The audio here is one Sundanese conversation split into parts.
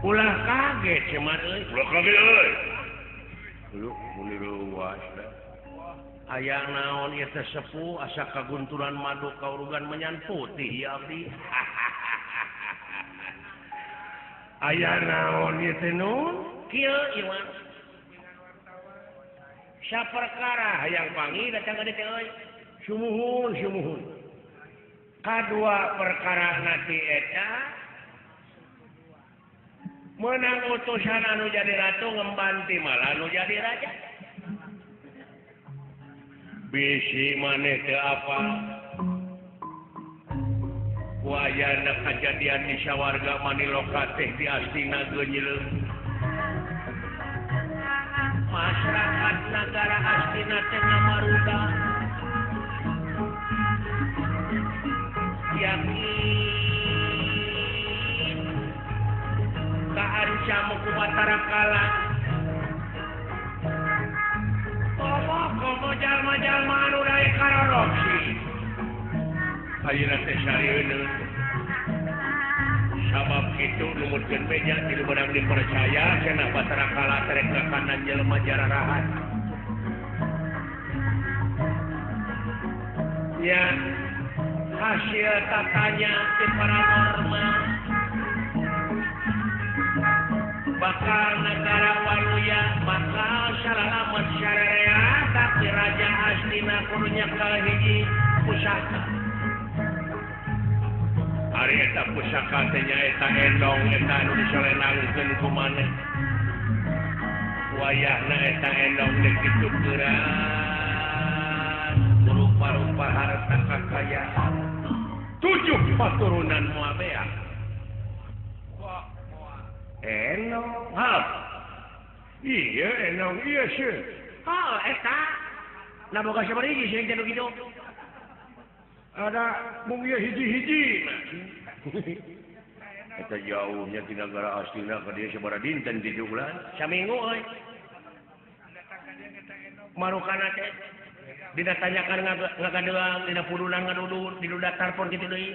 Ulah kaget Semar euy. Ulah kaget euy. Lu muni leuwas da. Aya naon ieu teh sepuh asa kagunturan madu kaurugan menyan putih ya abdi. Aya naon ieu teh nun? Kieu ieu mah. Saperkara hayang panggih datang ka dieu teh euy. Sumuhun sumuhun. Kadua perkara nanti eta menang utusan anu jadi ratu ngembanti malah anu jadi raja. Bisi maneh teu apa ku ayana kajadian di sawarga maniloka teh di Astina geunyeuleuh. Masyarakat nagara Astina teh ngamaruda. Yakin kaancam ku Batara Kala. Komo jalma-jalma anu daek karorobsi. Ayeuna teh sarieun. Sabab kitu numutkeun beja ti beunang dipercaya cenah Batara Kala terek ka kanan jelema jararahan. Ya hasil tatanya ti paranormal bakal negara Waluya bakal salalamet syarea tapi raja Astina kudu nyekel hiji pusaka. Ari eta pusaka teh nyaeta endong eta anu disolenangkeun ku maneh. Wayahna eta endong deuk ditukeran rupa-rupa harta kakayaan 7 paturunan moal beak. Enong, ha? Iya enong, iya sih. Oh, eta. Nah boga sabaraha hiji sih teh kitu. Ada mung ieu hiji-hiji. Eta jauhnya ti nagara Astina ka dieu sabaraha dinten di bulan? Saminggu euy. Marukana teh dina tanyakan ngagadeang dina pudunan ngadudur di datar pon kitu deui.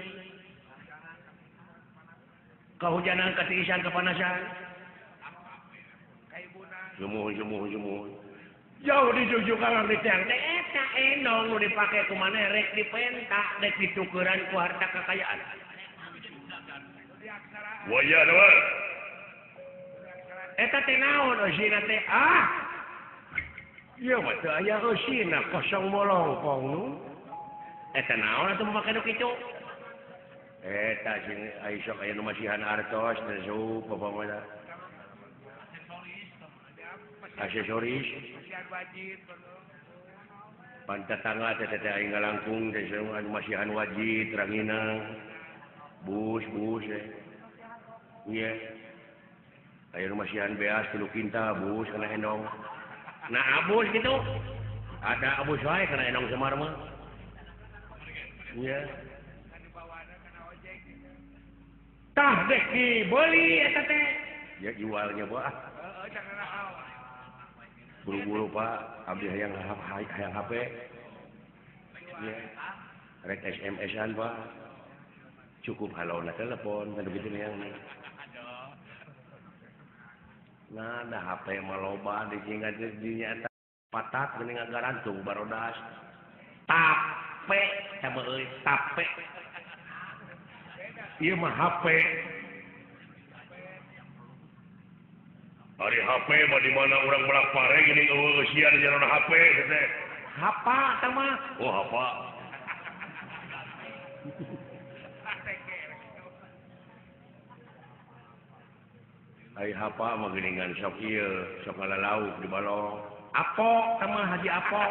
Kehujanan, ketiisan, kepanasan. Sumuhun, sumuhun, sumuhun. Jauh dijujukan di tiang teh eta endong nu dipake ku maneh rek dipenta rek ditukeran ku harta kekayaan. Waya deui. Eta teh naon eusina teh? Ah. Ieu mah teu aya eusina kosong molongkong nu. Eta naon atuh make nu kitu? Eta sing ai sok aya nu masihan artos teh sup apa mah. Aksesoris. Pantatangga teh teh aing ngalangkung teh anu masihan wajib ranginang. Bus bus eh. Iya. Aya nu masihan beas 3 kintal bus kana endong. Nah abus gitu. Ada abus wae kana endong Semar mah. Iya. Tah dek dibeli eta teh. Ya jualnya bah. Buru-buru Pak, abdi hayang hayang HP. Ya. Rek SMS-an Pak. Cukup halona telepon kan begitu yang. Nah, da HP mah loba di singkat dinya eta patat geuning ngarantung barodas. Tape sama euy, tape. Ieu mah HP. Ari HP mah di mana urang melak pare geuning eueuh eusian di jalan HP teh. Hapa tah mah. Oh, hapa. Ai hapa mah geuningan sok ieu, sok ngalalauk di balong. Apo tah mah Haji Apo.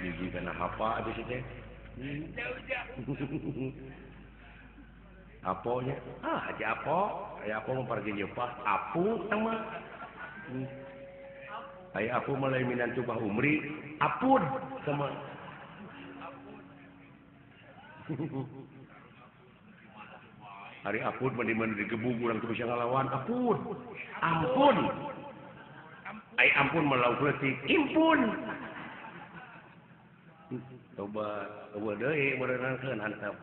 Hiji kana hapa atuh teh. Aponya ah Haji Apo, aya Apo mah pargi nyeupah apu tah mah. Aya Apu mah lain minantu Bah Umri, apud tah mah. Hari apud mah di mana digebug urang teu bisa ngalawan, apud. Ampun. Ai ampun mah lauk leutik, impun. Coba eueuh deui berenangkeun antep.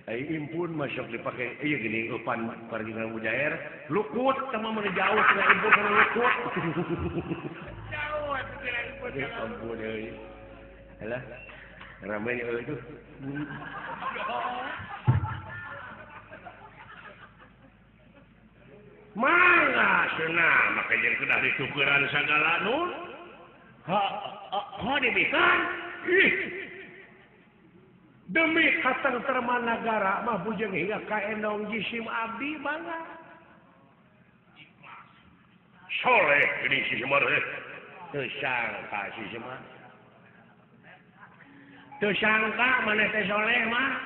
Ai impun masuk dipakai iya gini eupan pargingan mujair lukut sama mun jauh cenah impun kana lukut. Jauh atuh cenah impun. Ampun euy. Alah. Rame euy tuh. Mangga cenah make jeung kedah ditukeran sagala nun. Ha ha dibikan. Ih. Demi katengtreman nagara mah bujeng hingga ka endong jisim abdi bangga. Soleh ini si Semar teh. Teu sangka si Semar. Teu sangka maneh teh soleh mah.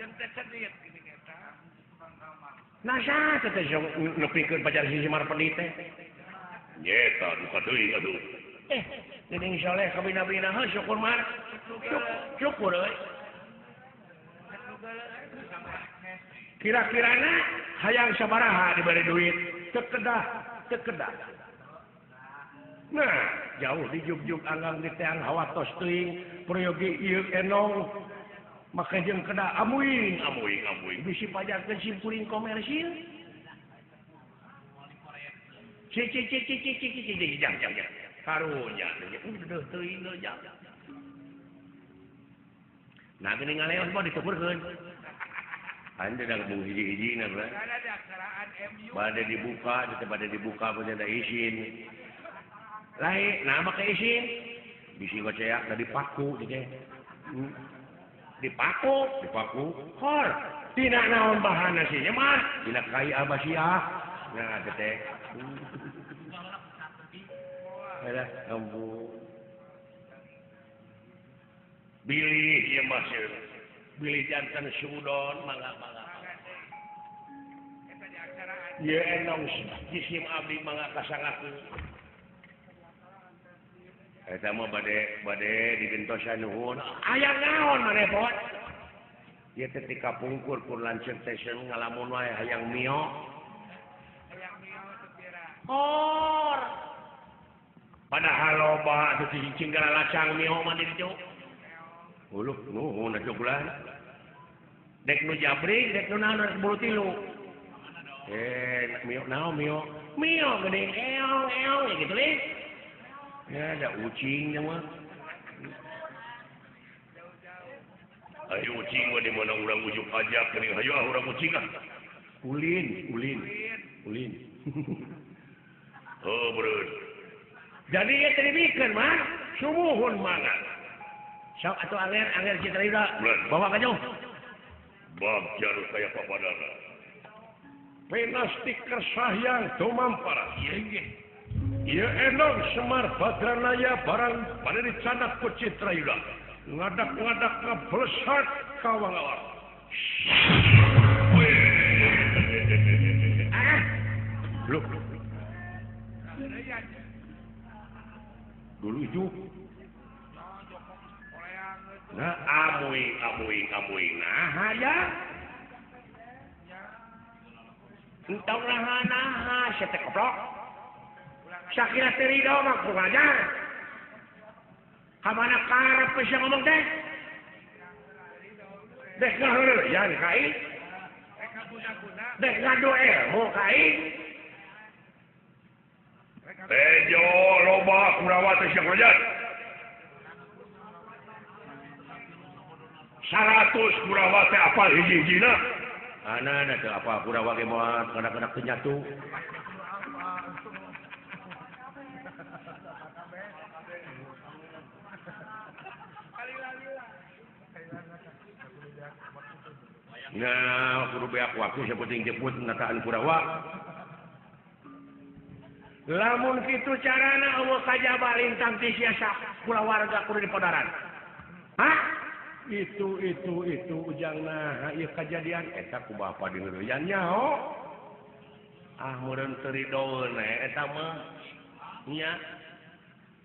Jeung teh cedit geuning eta. Nah saha teh nepikeun pacar si Semar pedit teh? Nyeta duka teuing atuh. Geuning soleh kabina-bina heuh syukur mar. Syukur euy. Kira-kirana hayang sabaraha diberi duit tekedah tekedah. Nah jauh dijugjug anggang di teang hawatos teuing peryogi ieu enong make jeung kedah amuing amuing amuing bisi pajarkeun sim kuring komersil. Ci ci ci ci ci ci ci jang jang jang karunya udah teuing jang. Nah geuning ngaleos mah ditukurkeun. Anda dah bung hiji-hiji na bro. Bade dibuka, teh bade dibuka punya da izin. Lain, nah make izin. Bisi goceak da dipaku teh. Dipaku, dipaku. Hor, tina naon bahana sih mah? Tina kai abasiah. Nah teh. Alah, ampun. Bilih ieu mah bilih jantan sudon mangga-mangga. Ieu enong jisim abdi mangga kasangaku. Eta mah bade bade digentosan nuhun. Aya naon maneh pot? Ieu teh kapungkur kur lanceuk teh ngalamun wae hayang mio. Hayang mio teu pira. Hor. Padahal loba atuh cicing galacang mio mah di ditu. Uluh nuhun atuh bulan. Dek nu jabrik, dek nu naon rek bulu tilu. Mio naon mio? Mio geuning eong eong ya gitu lih. Ya ada ucing mah. Ayo ucing mah di mana urang ujuk ajak geuning hayu ah urang ucing ah. Ulin, ulin. Ulin. Oh, beureun. Jadi ieu teh dibikeun mah, sumuhun mangga. Sok atuh anger anger citra yuda. Bawa ka jauh. Bagja nu kaya papadana. Pinasti kersahyang tumampara. Ieu ge. Ieu enong Semar Badranaya barang bade dicanak ku Citra Yuda. Ngadak-ngadak ngablesat ka wangawang. Ah. Loh. Dulu itu. Nah, amuing, amuing, amuing. Nah, ya. Entong nah, nah, sia teh koplok. Sakira teh ridho mah kurang ajar. Ka mana karep sia ngomong teh? Dek ngaheureuyan ka aing. Dek ngadu ilmu ka aing. Tejo loba Kurawa teh sia kurang ajar. 100 Kurawa teh apal hiji-hijina. Ana teu apa Kurawa ge moal kana-kana teu nyatu. Nah, kudu beak waktu sapenting jemput ngataan Kurawa. Lamun kitu carana eueuh kajaba lintang ti sia kulawarga kudu dipodaran. Hah? Itu ujang nah ieu kajadian eta ku bapa diheureuyan nyaho. Ah meureun teu ridoeun eta mah. Nya.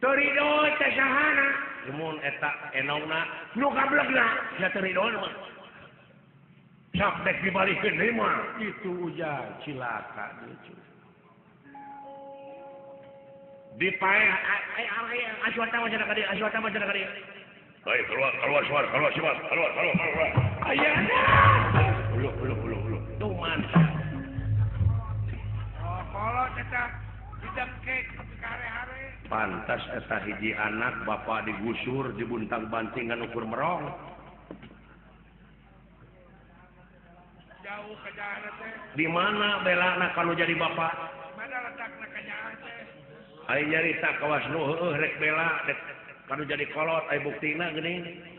Teu ridoeun teh sahana? Mun eta enongna nu gablegna sia teu ridoeun mah. Sok dek dibalikeun deui mah. Itu ujang cilaka lucu. Dipae ai aswata mah cenah ka dieu, aswata mah cenah ka dieu. Ayo keluar, keluar, keluar, keluar, keluar, keluar, keluar, keluar. Ayana. Uluh uluh uluh uluh. Tuman. Oh, kolot eta didengkek tapi hare-hare. Pantas eta hiji anak bapak digusur dibuntang-banting ngan ukur merong. Jauh kanyaahna teh. Di mana belana kalau jadi bapak? Mana letakna kanyaah teh? Ai nyarita kawas nu heueuh rek bela rek kanu jadi kolot ai buktina geuning.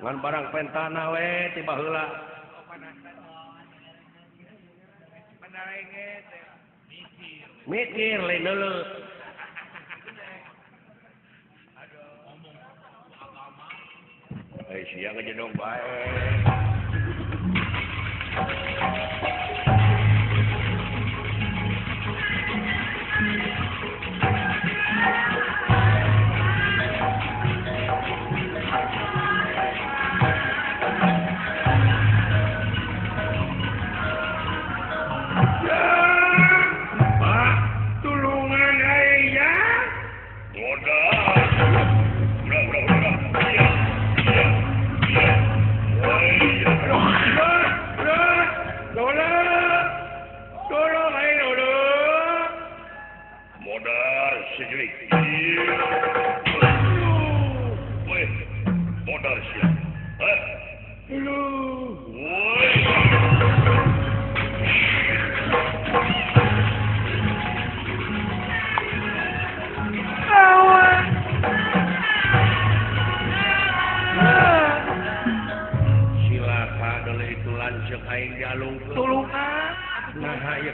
Ngan barang pentana we ti baheula. Mikir lain deuleu. Ai sia ngejedog bae.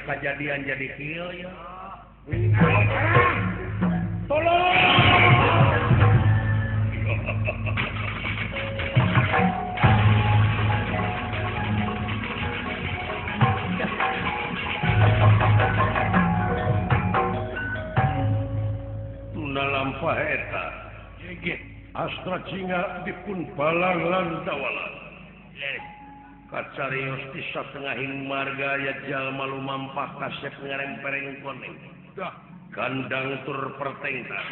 Kejadian jadi kieu ya. Tolong. Tuna lampah eta. Astra Cinga dipun balang lan dawalan. Kacarios di satengahing marga ya jalma lumampah kasep ngarempereng koneng. Gandang tur pertengkar.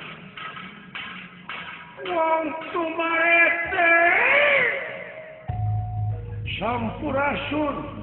Wong tumarete. Sampurasun.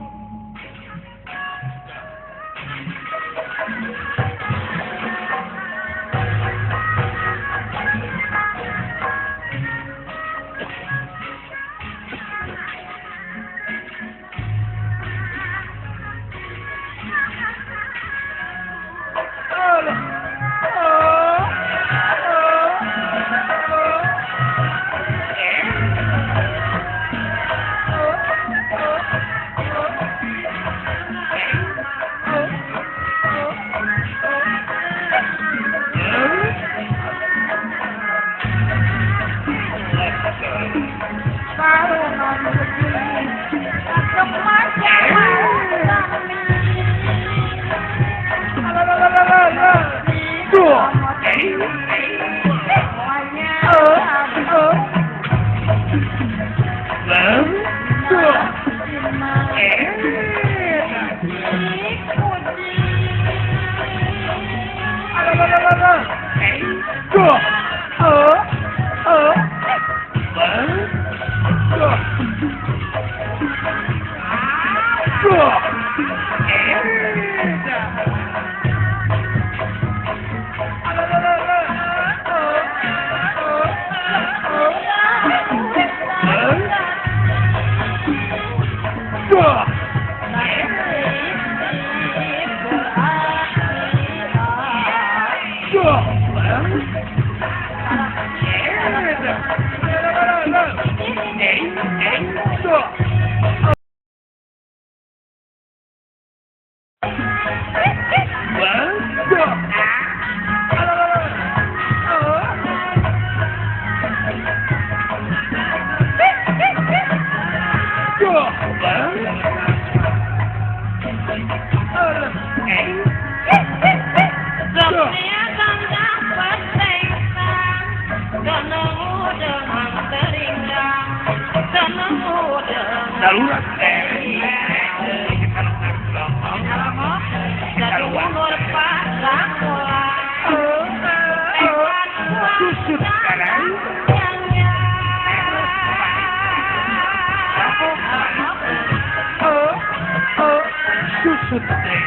Maksud teh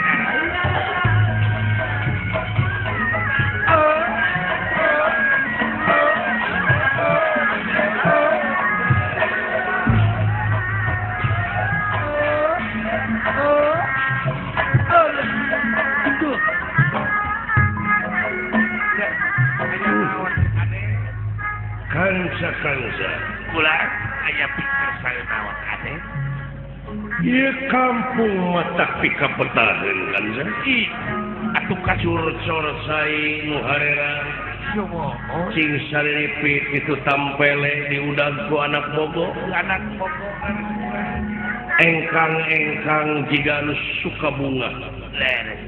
Kansa-kansa kula aya pikir saya naon ade. Ieu kampung mah pikapetaheun kansa. Ih, atuh kacur-cor sai nu harera. Cing sariripit itu tampele diudag ku anak bogo. Anak bogo engkang-engkang jiga anu suka bunga. Leres.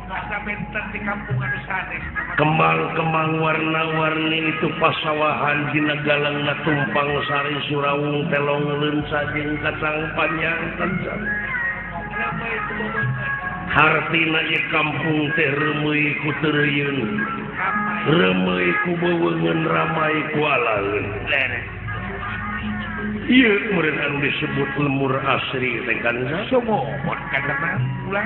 Asa benten di kampung anu sanes. Kembang-kembang warna-warni itu pasawahan dina galangna tumpang sari surawung telong leunca jeung kacang panjang kanca. Hartina ieu kampung teh reumeuy ku teureuyun. Reumeuy ku beuweungeun ramai ku alaeun. Leres. Ieu meureun anu disebut lemur asri teh kanca. Sumuhun kana ulah.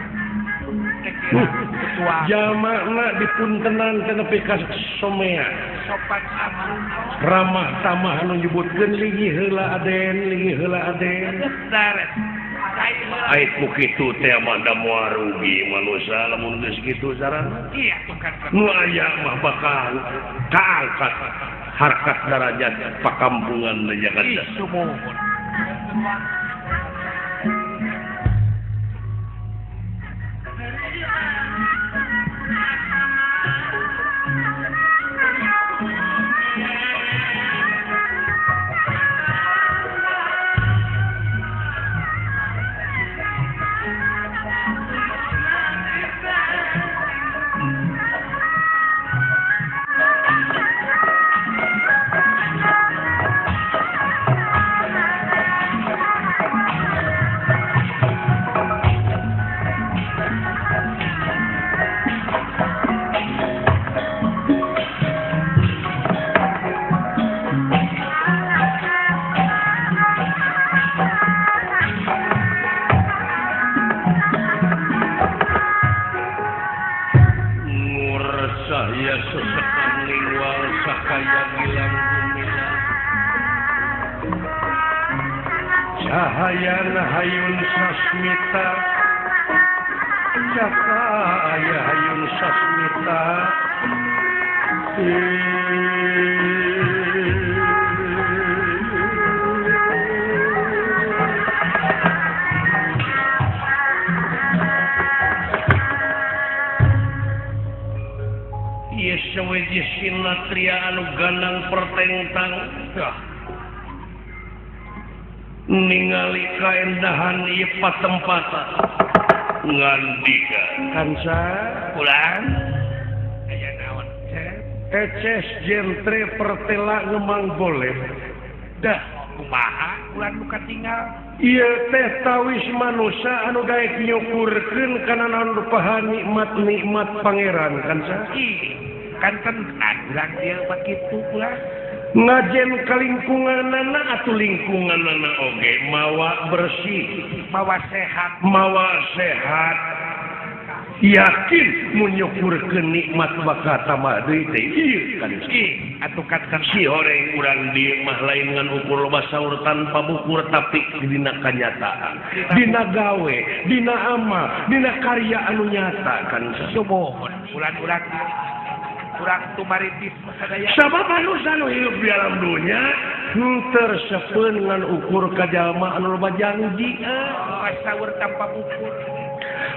Jamakna dipuntenan teh nepi ka somea. Sopan santun. Ramah tamah anu nyebutkeun linggih heula aden, linggih heula aden. Ai ku kitu teh mah da moal rugi manusia lamun geus kitu carana. Iya tuh kan. Nu aya mah bakal kaangkat harkat darajat pakampungan di Jakarta. Ih, sumuhun. Cahayana hayun sasmita, cahaya hayun sasmita. Ieu saweji sinatria anu ganang pertengtang. Ningali kaendahan ieu patempatan ngandika kanca pulang aya naon eces jentre pertela ngemang boleh dah kumaha ulah nu katinggal ieu teh tawis manusa anu daek nyukurkeun kana naon rupahan nikmat-nikmat pangeran kanca. Ih, kanten urang dieu mah kitu ulah ngajen ka lingkunganana atuh lingkunganana oge mawa bersih, mawa sehat, mawa sehat. Yakin mun nyukurkeun nikmat bakal tambah deui teh ieu kan. Ih, atuh kanten si horeng urang dieu mah lain ngan ukur loba saur tanpa bukur tapi dina kanyataan, dina gawe, dina amal, dina karya anu nyata kan. Sumuhun ulah-ulah kurang tumaritis sadaya. Sabab manusia anu hirup di alam dunia henteu resepeun ngan ukur ka jalma anu loba janji. Loba saur tanpa bukur.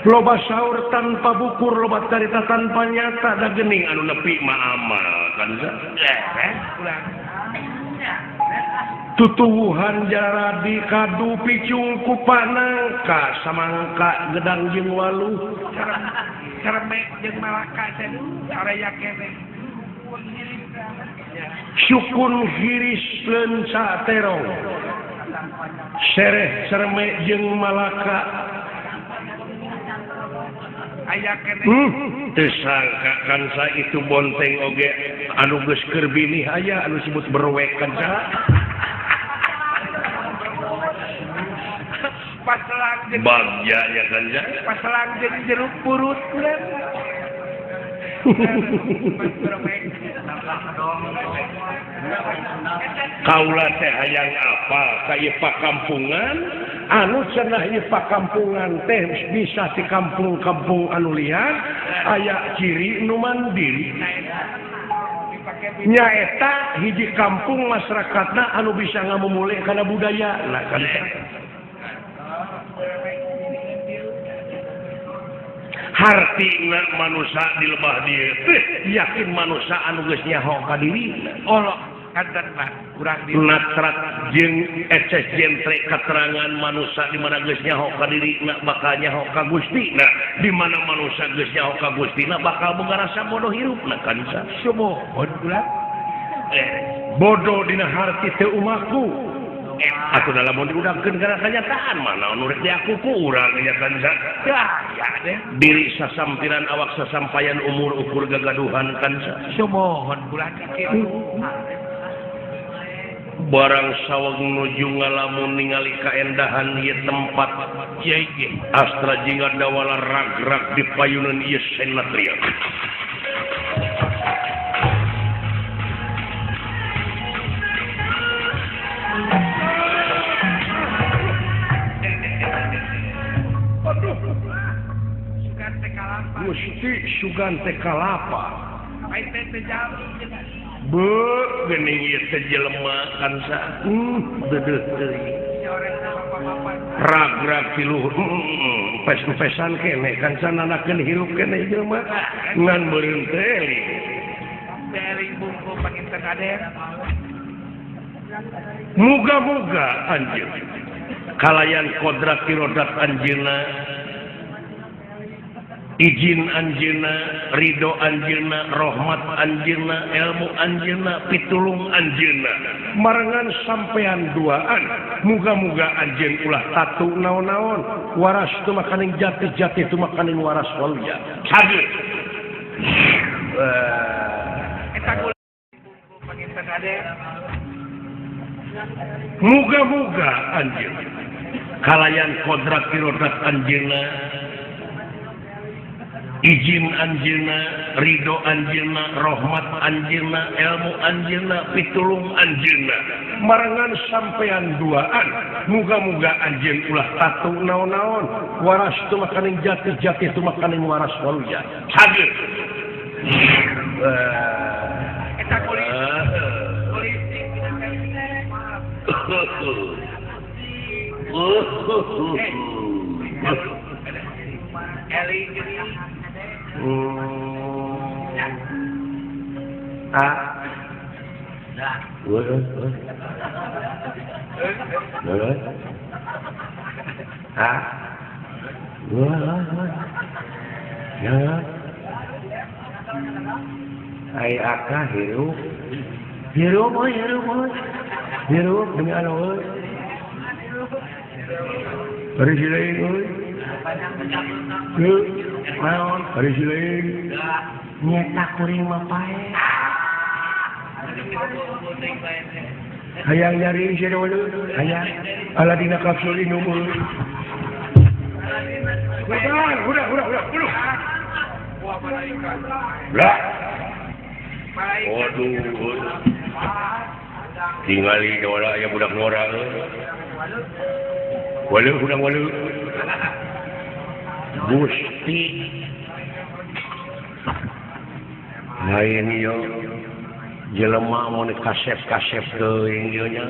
Loba saur tanpa bukur, loba carita tanpa nyata da geuning anu nepi mah amal kan. Ulah. Tutuwuhan jaradi kadu picung ku panangka samangka gedang jeung waluh. Cermek jeung malaka teh araya keneh. Sukun hiris lenca terong. Sereh cermek jeung malaka. Aya keneh. Teu sangka kansa itu bonteng oge anu geus keur binih aya anu disebut berwek kansa. Paselang jeung bagja nya kan ja. Paselang jeung jeruk purut kurang. Kaula teh hayang apa ka ieu pakampungan anu cenah ieu pakampungan teh bisa di kampung-kampung anu liar aya ciri nu mandiri nyaeta hiji kampung masyarakatna anu bisa ngamumule kana budaya nah kan hartina manusia di lebah dieu teh yakin manusia anu geus nyaho ka dirina Allah kanten mah urang di natrat jeung eces jentre keterangan manusia di mana geus nyaho ka dirina bakal nyaho ka Gustina di mana manusia geus nyaho ka Gustina bakal boga rasa bodoh hirupna kan sumuhun ulah bodoh dina harti teu umaku aku dalam mau diudangkeun kana kenyataan mana nu rek diaku ku urang nya kan ya deh diri sasampiran awak sasampayan umur ukur gagaduhan kan sumuhun ulah kitu barang saweg nuju ngalamun ningali kaendahan ieu tempat ieu ge astra jingga dawala rag-rag di payunan ieu senatria. Gusti sugan teh kalapa be geuning ieu teh jelema kan sa deudeuh teuing rag-rag ti luhur pes-pesan keneh kan sananakeun hirup keneh jelema ngan meureun teh eling bungku panginten aden muga-muga anjeun kalayan kodrat irodat anjeunna izin anjeunna ridho anjeunna rahmat anjeunna ilmu anjeunna pitulung anjeunna marengan sampean duaan muga-muga anjeun ulah tatu naon-naon waras teu makaning jati-jati teu makaning waras waluya hadir eta panginten aden muga-muga anjeun kalayan kodrat irodat anjeunna izin anjeunna ridho anjeunna rahmat anjeunna ilmu anjeunna pitulung anjeunna marengan sampean duaan muga-muga anjeun ulah tatu naon-naon waras teu makaning jati-jati teu makaning waras waluya hadir eta polisi eling ai aka hirup hirup euy hirup euy hirup demi Allah euy bari sileung euy naon bari sileung nyeta kuring mah pae hayang nyari sia dulu hayang aladina kapsul inum euy udah udah udah udah lah waduh tingali dola aya budak ngora walu budak walu Gusti lain ieu jelema mun kasep-kasep teuing ieu nya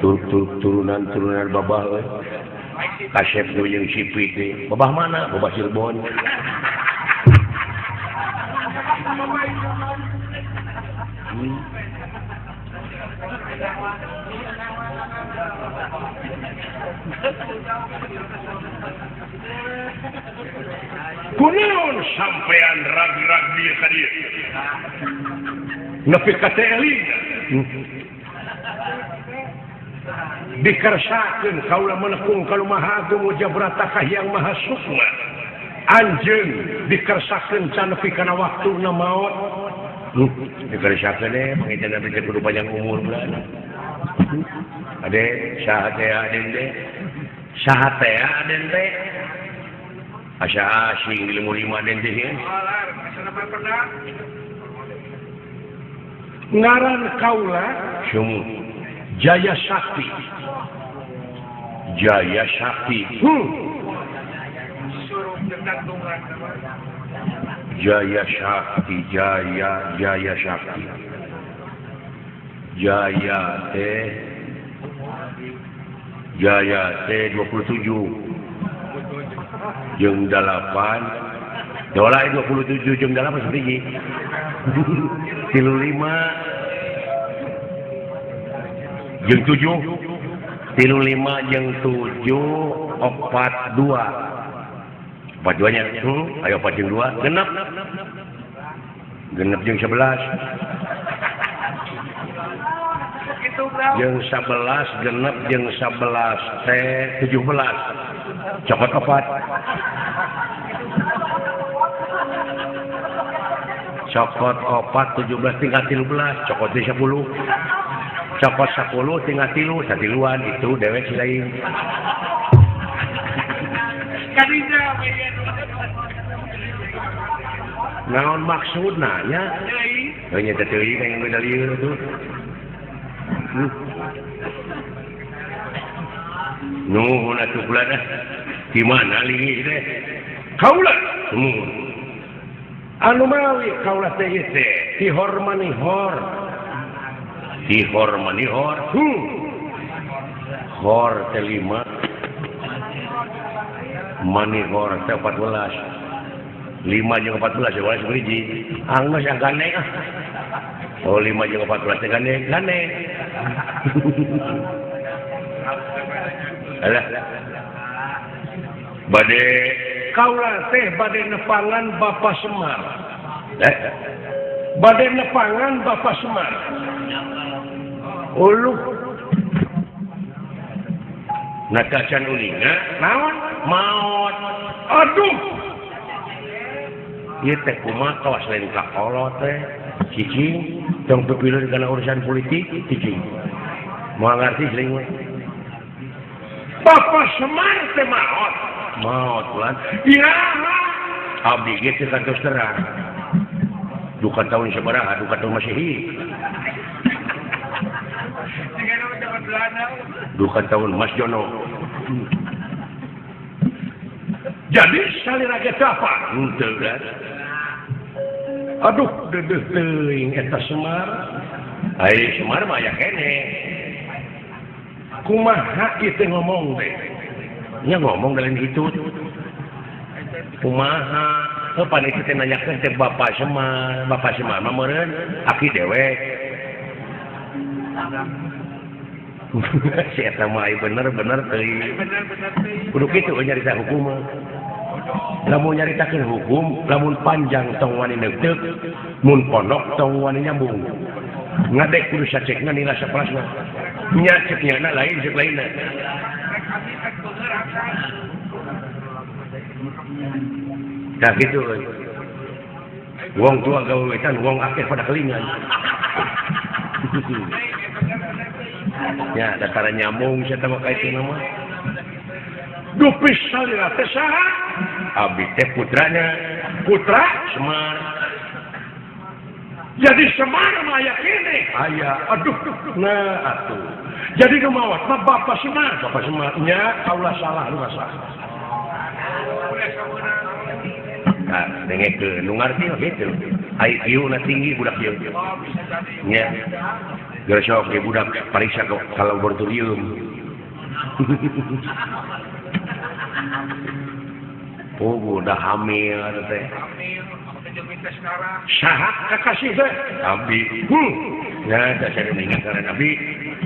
turunan-turunan babah euy kasep deui jeung sipit teh babah mana babah Cirebon. Kunaon sampean rag-rag dieu ka dieu nepi ka teh eling dikersakeun kaula menekung ka Maha Agung Jabrata ka Hyang Maha Sukma anjeun dikersakeun can nepi kana waktuna maot dikersakeun eh panginten abdi teh kudu panjang umur beulana. Ade saha teh aden teh? Saha teh aden teh? Asa asing di lemur lima aden teh. Ngaran kaula Sumuh. Jaya Sakti. Jaya Sakti. Jaya Sakti, Jaya, Jaya Sakti. Jaya teh Jaya teh 27 jeung 8. Dola 27 jeung 8 sabiji. 35 jeung 7. 35 jeung 7 42. 42 nya. Ayo 4 jeung 2 genep. Genep jeung 11. Jeung 11 genep jeung 11 teh 17. Cokot 4. Cokot 4 17 tinggal 13, cokot 10. Cokot 10 tinggal 3, satiluan itu dewek si lain. Naon maksudna nya? Heuh nya teh teuing ka yang lieur tuh. Nuhun atuh kula dah. Di mana linggih teh? Kaula. Anu mawi kaula teh ieu teh tihor manihor. Tihor manihor. Hor teh 5. Manihor teh 14. 5 jeung 14 ya hiji. Anggeus gandeng ah. Oh 5 jeung 14 teh gandeng, gandeng. Alah. Bade kaula teh bade nepangan Bapak Semar. Bade nepangan Bapak Semar. Uluh. Nakacan ulinga naon? Maot. Aduh. Ieu teh kumaha kawas lain ka kolot teh. Cicing tong pipilun kana urusan politik cicing. Moal ngarti sering we. Bapak Semar teh maot. Maot lan. Iraha abdi ge teu kantos terang. Duka tahun sabaraha, duka tahun Masehi. Duka tahun Mas Jono. Jadi salira ge teh apa? Henteu kan. Aduh, dedeuh teuing eta Semar. Ai Semar mah aya keneh. Kumaha ieu teh ngomong teh? Nya ngomong dalam itu. Kumaha? Heuh pan itu teh nanyakeun teh Bapak Semar, Bapak Semar mah meureun aki dewek. Si eta mah bener-bener teuing. Kudu kitu nyarita hukum mah. Lamun nyaritakeun hukum, lamun panjang tong wani neuteup, mun pondok tong wani nyambung. Ngadek kudu sacekna nila sapelasna. Nya cek nyana lain cek lainna. Nah gitu euy. Wong tua gawewetan, wong akeh pada kelingan. Ya, datara nyambung sia teh mah ka itu mah. Dupi salira teh saha? Abdi teh putranya, putra Semar. Jadi Semar mah aya keneh. Aya. Aduh, nah atuh. Jadi nu maot mah Bapak Semar, Bapak Semar. Nya kaula salah lu salah. Nah, dengekeun nu ngarti mah kitu. Ai ieu na tinggi budak ieu. Nya. Geus sok ge budak pariksa ka laboratorium. Oh, udah hamil teh. Saha kakasih teh? Abdi. Nah, saya mengingat karena Abdi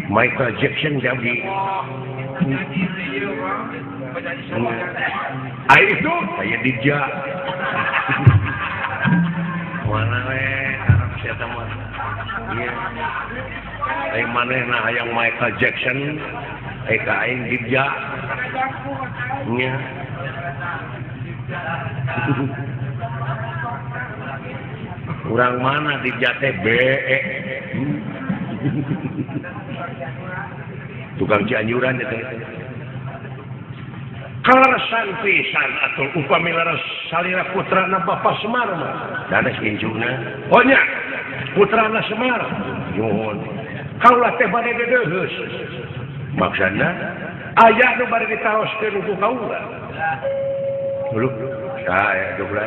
Michael Jackson teh abdi. Ai itu saya Dija. Mana we Arab sia teh mah. Ieu. Ai manehna hayang Michael Jackson, ai ka aing Dija. Nya. Urang mana Dija teh B E. Tukang Cianjuran teh. Kaleresan pisan atuh upami leres salira putrana Bapak Semar mah. Danes incuna. Oh nya, putrana Semar. Nuhun. Kaula teh bade dedeuheus. Maksudna aya nu bade ditaroskeun ku kaula. Dulu, saya dulu.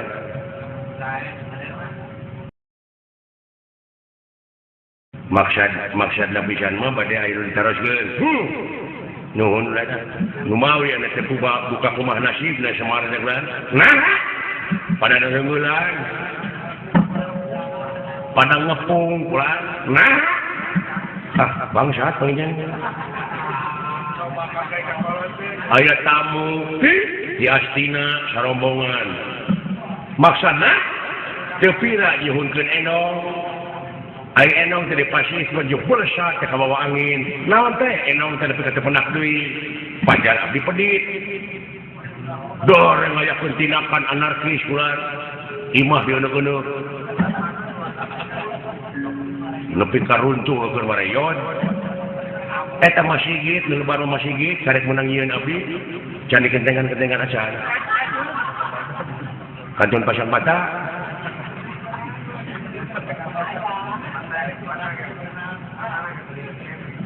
Maksad pisan mah bade aya nu ditaroskeun. Nuhun ulah nu mawi anu teh buka kumaha nasibna Semar teh ulah. Nah, pada neungeulan. Pada ngepung ulah. Nah. Ah, bangsat panggilnya. Aya tamu di Astina sarombongan. Maksudna teu pira nyuhunkeun endong. Ai enong teh dipasih maju pulsa teh kabawa angin. Naon teh enong teh nepi ka teu penak deui. Pajar abdi pedit. Doreng ngayakeun tindakan anarkis ulah. Imah dieuneuh-euneuh. Nepi ka runtuh keur bareyon. Eta masigit, nu lebar masigit karek meunang nyieun abdi. Can dikentengan-kentengan acan. Kantun pasang mata.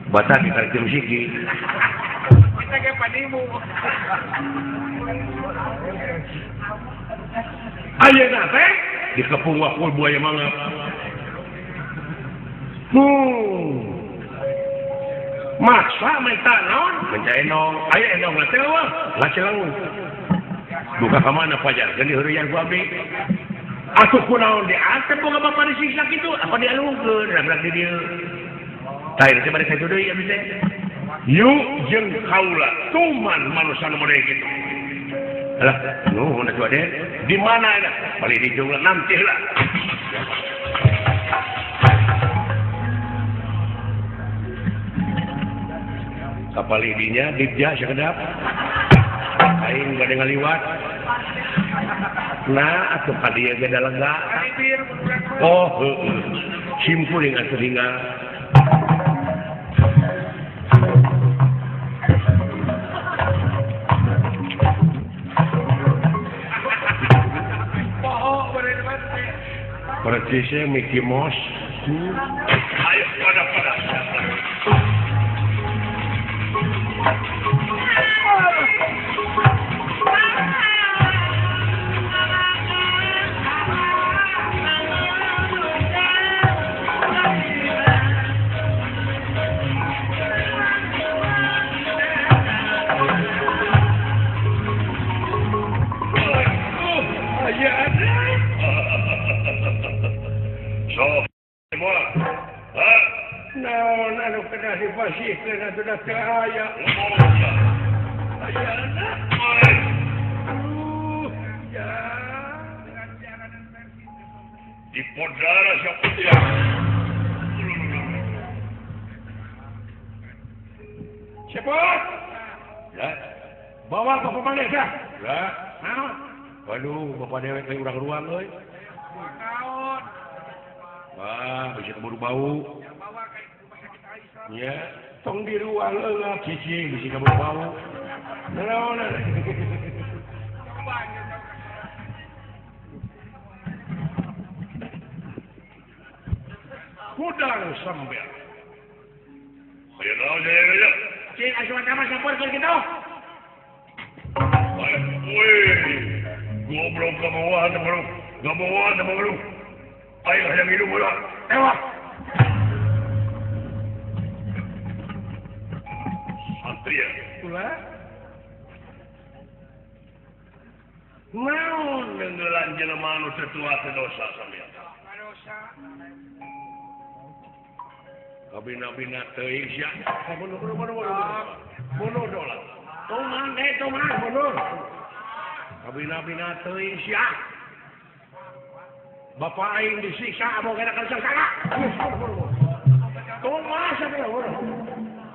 Bata di karakter siki. Kita ke panimu. Ayeuna teh dikepung wakul buaya mangap. Maksa minta naon? Minta enong. Aya enong teh wah, ngacelang. Buka ka mana pajar? Geus diheureuyang ku abdi. Atuh kunaon diantep boga bapa disiksa kitu? Apa dialungkeun ragrak di dieu? Tah teh bade kitu deui abdi teh. Yuk jeung kaula tuman manusia nu model kitu. Alah, nuhun atuh ade. Di mana eta? Bali di junglah nanti lah. Kapal idinya dibja sakedap. Aing bade ngaliwat. Nah, atuh ka dieu ge da lega. Oh, heueuh. Simpuling atuh tinggal. Percisnya Mickey Mouse. Ayo pada. Naon anu kedah dipasihkeun atuh da teu aya. Ayana. Aduh, ya. Di podara siapa dia? Siapa? Ya. Bawa ke bapak desa. Ya. Naon? Waduh, bapak dewek lagi urang ruang euy. Wah, bisa keburu bau. Ya, tong di ruang euleuh cicing bisa keburu bau. Naon? Hudang sambel. Ayo naon jaya. Cing asuhan sama sampeurkeun kitu. Woi, goblok kabawa teh gabawa teh. Ayo hayang hidup ulah. Ewa. Satria. Ulah. Naon nenggelan jelema anu teu tua teh dosa sampean. Dosa. Kabina-bina teuing sia. Bunuh bunuh. Bunuh dola. Tuman tuman bunuh. Kabina-bina teuing sia. Bapak aing disiksa amo kana kan sangsara. Tumas sampean bunuh.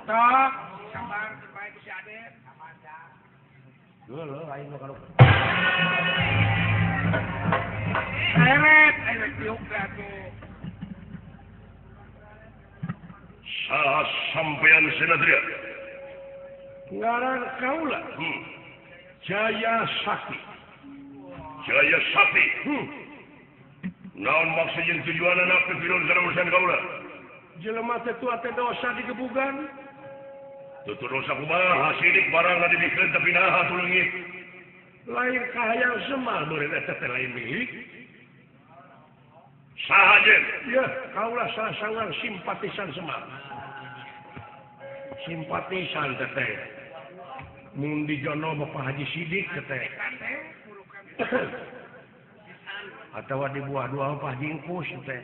Tok, sabar bae ku si Aden. Geuleuh aing mah kalau Seret, aing tiuk atuh. Saha sampean Senatria? Ngaran kaula. Jaya Sakti. Jaya Sakti. Naon maksud jeung tujuanana pipilun kana urusan kaula? Jelema teh tua teh dosa digebugan. Tutur dosa kumaha sidik barang dibikeun tapi naha atuh leungit. Lain kahayang Semar meureun eta teh lain milik. Saha jeung? Ya, kaula salah saurang simpatisan Semar. Simpatisan teh. Mun dijono Bapak Haji Sidik teh. Atawa di buah dua Pak Haji Ingkus teh.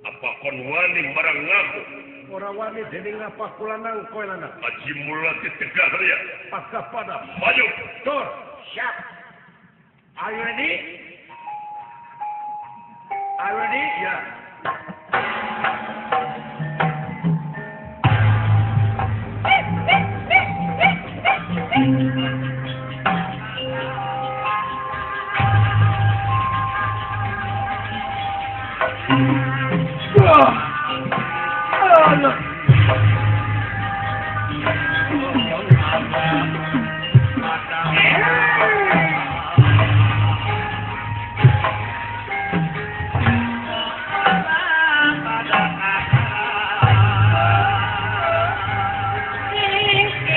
Apa kon wani barang ngaku? Ora wani dening ngapak kulanang koe lanang. Aji mula ditegah ya. Pakah pada. Maju. Tur. Siap. Are you ready? Are you ready? Ya. Yeah.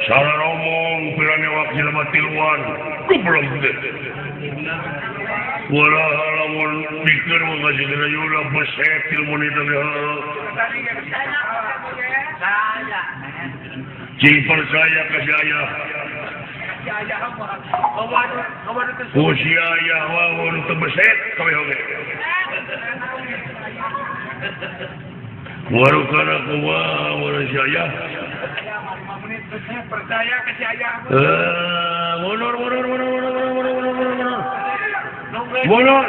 Salah ngomong pirane wakil tiluan goblok teh. Wala lamun pikir mah kasih yura beset ilmu itu teh. Cing percaya ka si ayah. Ku si ayah wawon teu beset kabeh oge. Warukana kumaha wala si ayah. Percaya ke si ayah. Mundur mundur mundur mundur mundur mundur mundur. Mundur.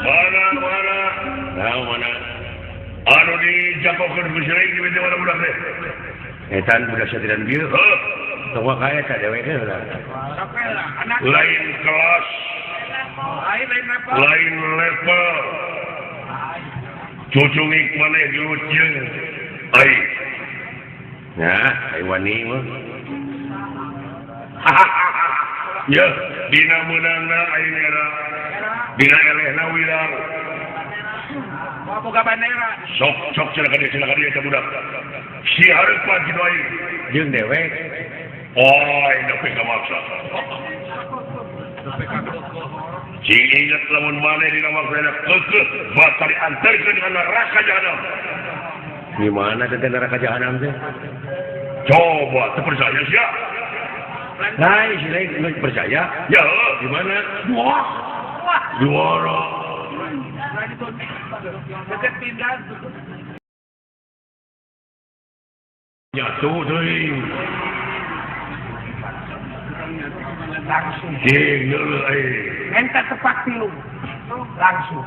Mana mana? Nah, mana? Anu dijakokeun ku siring di mana budak teh? Etan budak satria bieu. Heuh. Tong kaya ka dewek lain kelas lain level cucungik maneh gelut jeung aing nah ai wani mah ya dina meunangna aing era dina elehna wirang boga bandera sok sok silakan dia eta budak si hareupan kitu aing jeung dewek oh nepi ka maksa cing inget lamun maneh dina maksana keukeuh bakal diantarkeun ka neraka jahanam. Di mana teh neraka jahanam teh? Coba teu percaya sia. Lain si lain percaya? Ya, di mana? Wah. Juara. Deket pindah. Jatuh teuing. Langsung. Cing deuleu aing. Enta tepak tilu. Langsung.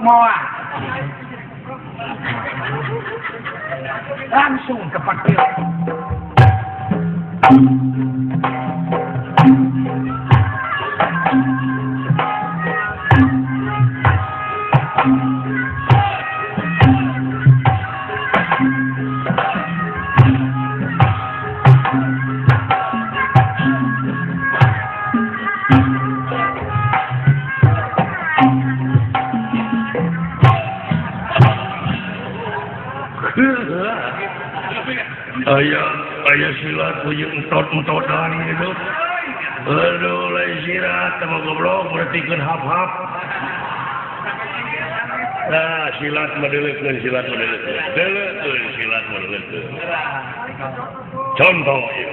Moa. Langsung tepak tilu. Aya silat punya entot-entotan gitu. Aduh, lain silat sama goblok berartikeun hap-hap. Nah, silat mah deuleukeun, silat mah deuleukeun. Deuleukeun silat mah deuleukeun. Contoh ieu.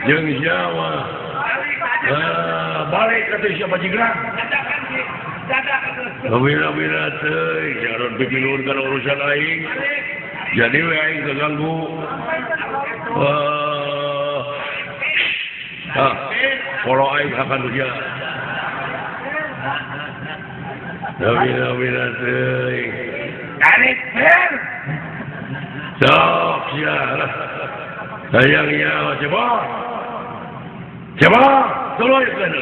Jeung Jawa. Balik ka teh siapa jigrang. Bina-bina teuing jangan pipilun kana urusan aing. Jadi we aing keganggu. Kalau aing akan dunia. Bina-bina teuing. Tarik ber. Sok sia. Sayang ya, coba. Coba, tuluy kan.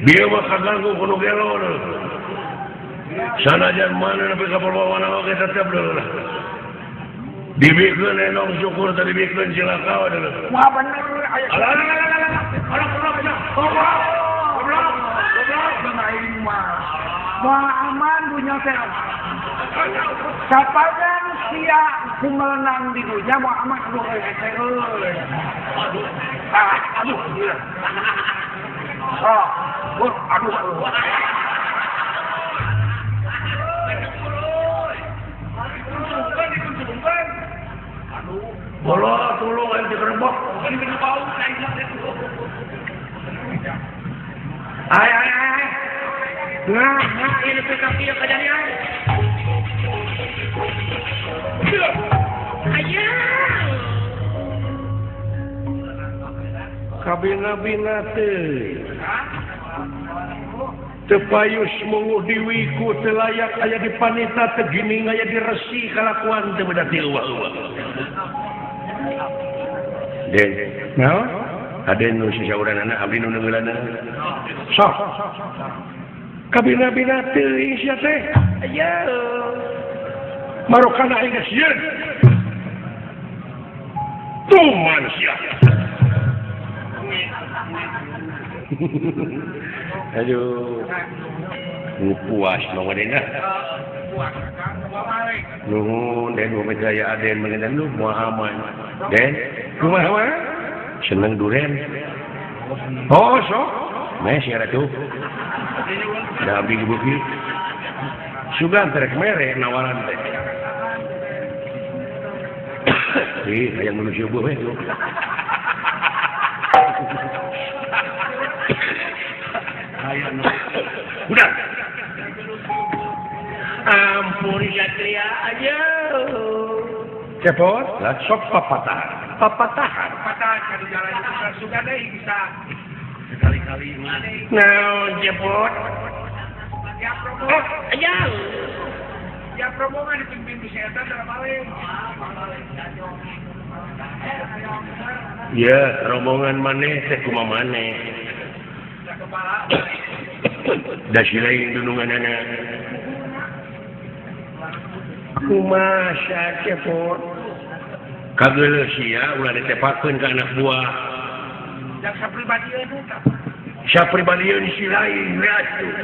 Dia mah kaganggu kudu gelo. Sanajan mana nepi ka perbawana oge tetep deuleu. Dibikeun enong syukur tadi dibikeun cilaka deuleu. Wah bener aya. Alah alah alah alah. Alah goblok aja. Goblok. Goblok. Goblok bener aing mah. Moal aman dunya teh. Sapajan sia kumelenang di dunya moal aman aduh hese euy. Aduh. Ah, aduh. Oh, aduh aduh. Bola tolong aing digerebek. Ay ay ay. Nah, nah ini PKP kejadian. Ayah. Kabina-bina teh. Teu payus munguh diwiku teu layak aya di panita teu gining aya di resi kalakuan teu beda ti eueuh-eueuh. Den, naon? Aden nu sisauranana abdi nu neungeulana. Sok. Kabina-bina teuing sia teh. Aya. Marokana aing geus sieun. Tuman sia. Aduh. Nu puas mah wadena. Nuhun den jaya Aden mengendan lu moal aman. Den, kumaha mah? Seneng duren. Oh, sok. Meh sia ratuh. Da abdi gebeuki. Sugan terek mere nawaran teh. Ih, hayang manusia buah we. Udah. Ampun Satria aja. Cepot, lah sok papatahan. Papatahan. Papatahan ka di jalan itu suka deui bisa. Sekali-kali mah. Naon cepot? Ya promo. Aja. Ya rombongan dipimpin ku si eta dalam balik. Ya, rombongan maneh teh kumaha maneh. Da si lain dununganana. Kumaha cepot? Kageuleuh sia ulah ditepakeun ka anak buah. Jaksa pribadieun eta. Sapribadieun si lain we atuh.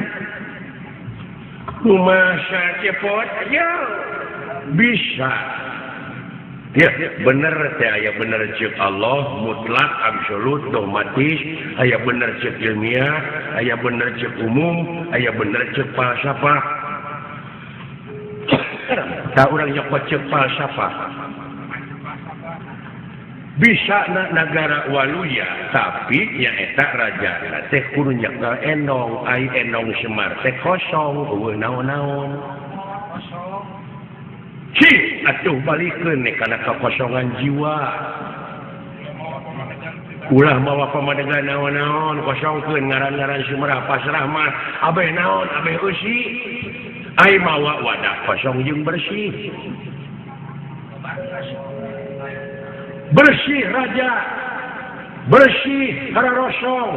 Kumaha cepot? Ya bisa. Ya, bener teh aya bener ceuk Allah mutlak absolut dogmatis, aya bener ceuk ilmiah, aya bener ceuk umum, aya bener ceuk falsafah. Tah urang nyokot ceuk falsafah. Bisa na nagara waluya, tapi nyaeta raja teh kudu nyekel endong, ai endong Semar teh kosong, eueuh naon-naon. Ci, atuh balikeun kana kekosongan jiwa. Ulah mawa pamadegan naon-naon, kosongkeun ngaran-ngaran Sumerah pasrah mah abeh naon, abeh eusi. Ai mawa wadah kosong jeung bersih. Bersih raja, bersih kararosong.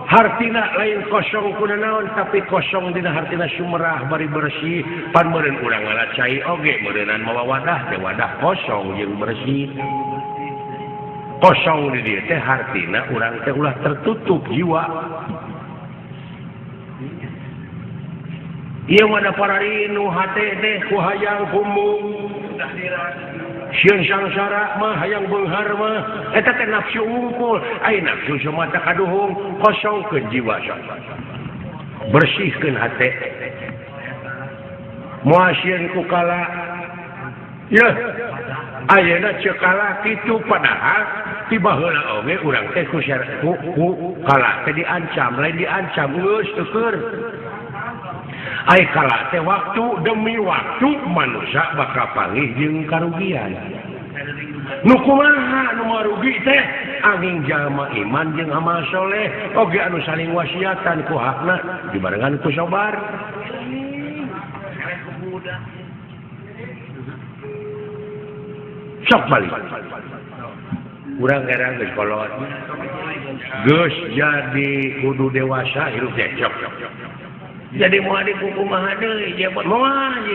Hartina lain kosong kuna naon tapi kosong dina hartina Sumerah bari bersih pan meureun urang ngala cai oge meureunnan mawa wadah teh wadah kosong jeung bersih. Kosong di dieu teh hartina urang teh ulah tertutup jiwa. Ieu mah da pararinu hate teh ku hayang kumbung. Sieun sangsara mah hayang beunghar mah eta teh nafsu unggul, ai nafsu semata kaduhung kosongkeun jiwa bersihkeun hate moal sieun ku kala yeuh ayeuna ceuk kala kitu padahal ti baheula oge urang teh ku kala teh diancam lain diancam geus teukeun. Ai kala teh waktu demi waktu manusia bakal panggih jeung karugian. Nu kumaha nu marugi teh angin jalma iman jeung amal soleh oge anu saling wasiatan ku hakna dibarengan ku sabar. Sok balik. Urang era geus kolot. Geus jadi kudu dewasa hirup teh sok. Jadi moal dikukumaha deui jebot moal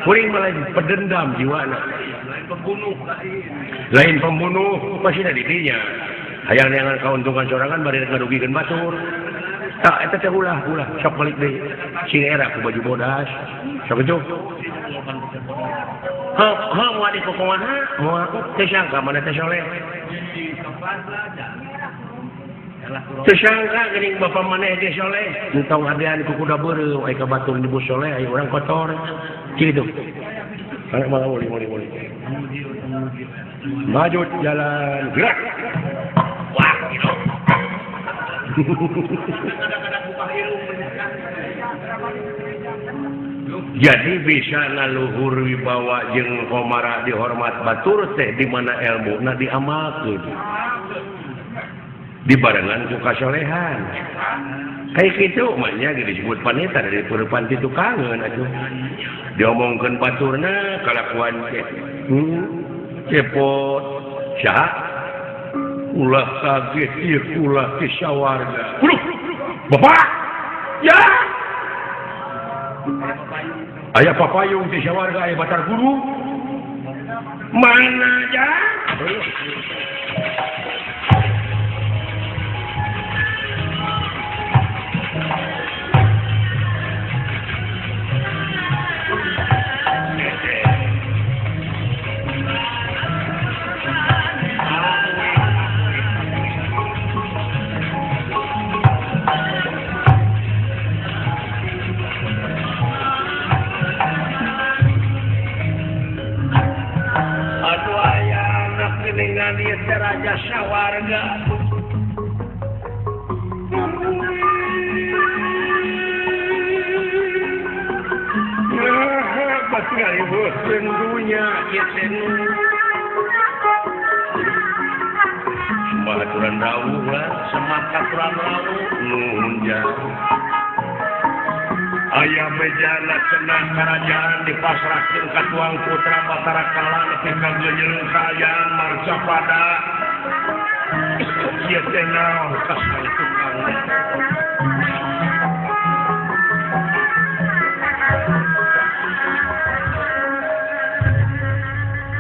kuring mah lain pedendam jiwana lain pembunuh lain pembunuh pasti di dinya hayang neangan kauntungan sorangan bari ngarugikeun batur tak eta teh ulah ulah sok balik deui sing era ku baju bodas sok kitu heuh heuh moal dikukumaha moal teh sangka mana teh soleh tersangka geuning bapa maneh ge soleh entong adean ku kuda beureum ai ka batur nyebut soleh ai urang kotor kitu anak malah boleh boleh maju jalan gerak wah gitu. Jadi bisa ngaluhur wibawa jeung komara dihormat batur teh di mana ilmuna diamalkeun dibarengan ku kasolehan kayak gitu maknya disebut panita dari perupan itu kangen atuh diomongkeun baturna kalakuan teh cepot saha ulah kaget ieu ulah ti sawarga bapak ya aya papayung ti sawarga aya batar guru mana ya. Aduh. Pangeran ieu teh raja sawarga. Ngariweuhkeun dunya ieu teh Semah aturan rawuh lah, semah aturan rawuh nuhun jauh. Aya bejana cenah karajaan dipasrahkeun ka tuang putra Batara Kala nepi ka geujeung kaayaan Marcapada. Ieu teh naon kasangtukang.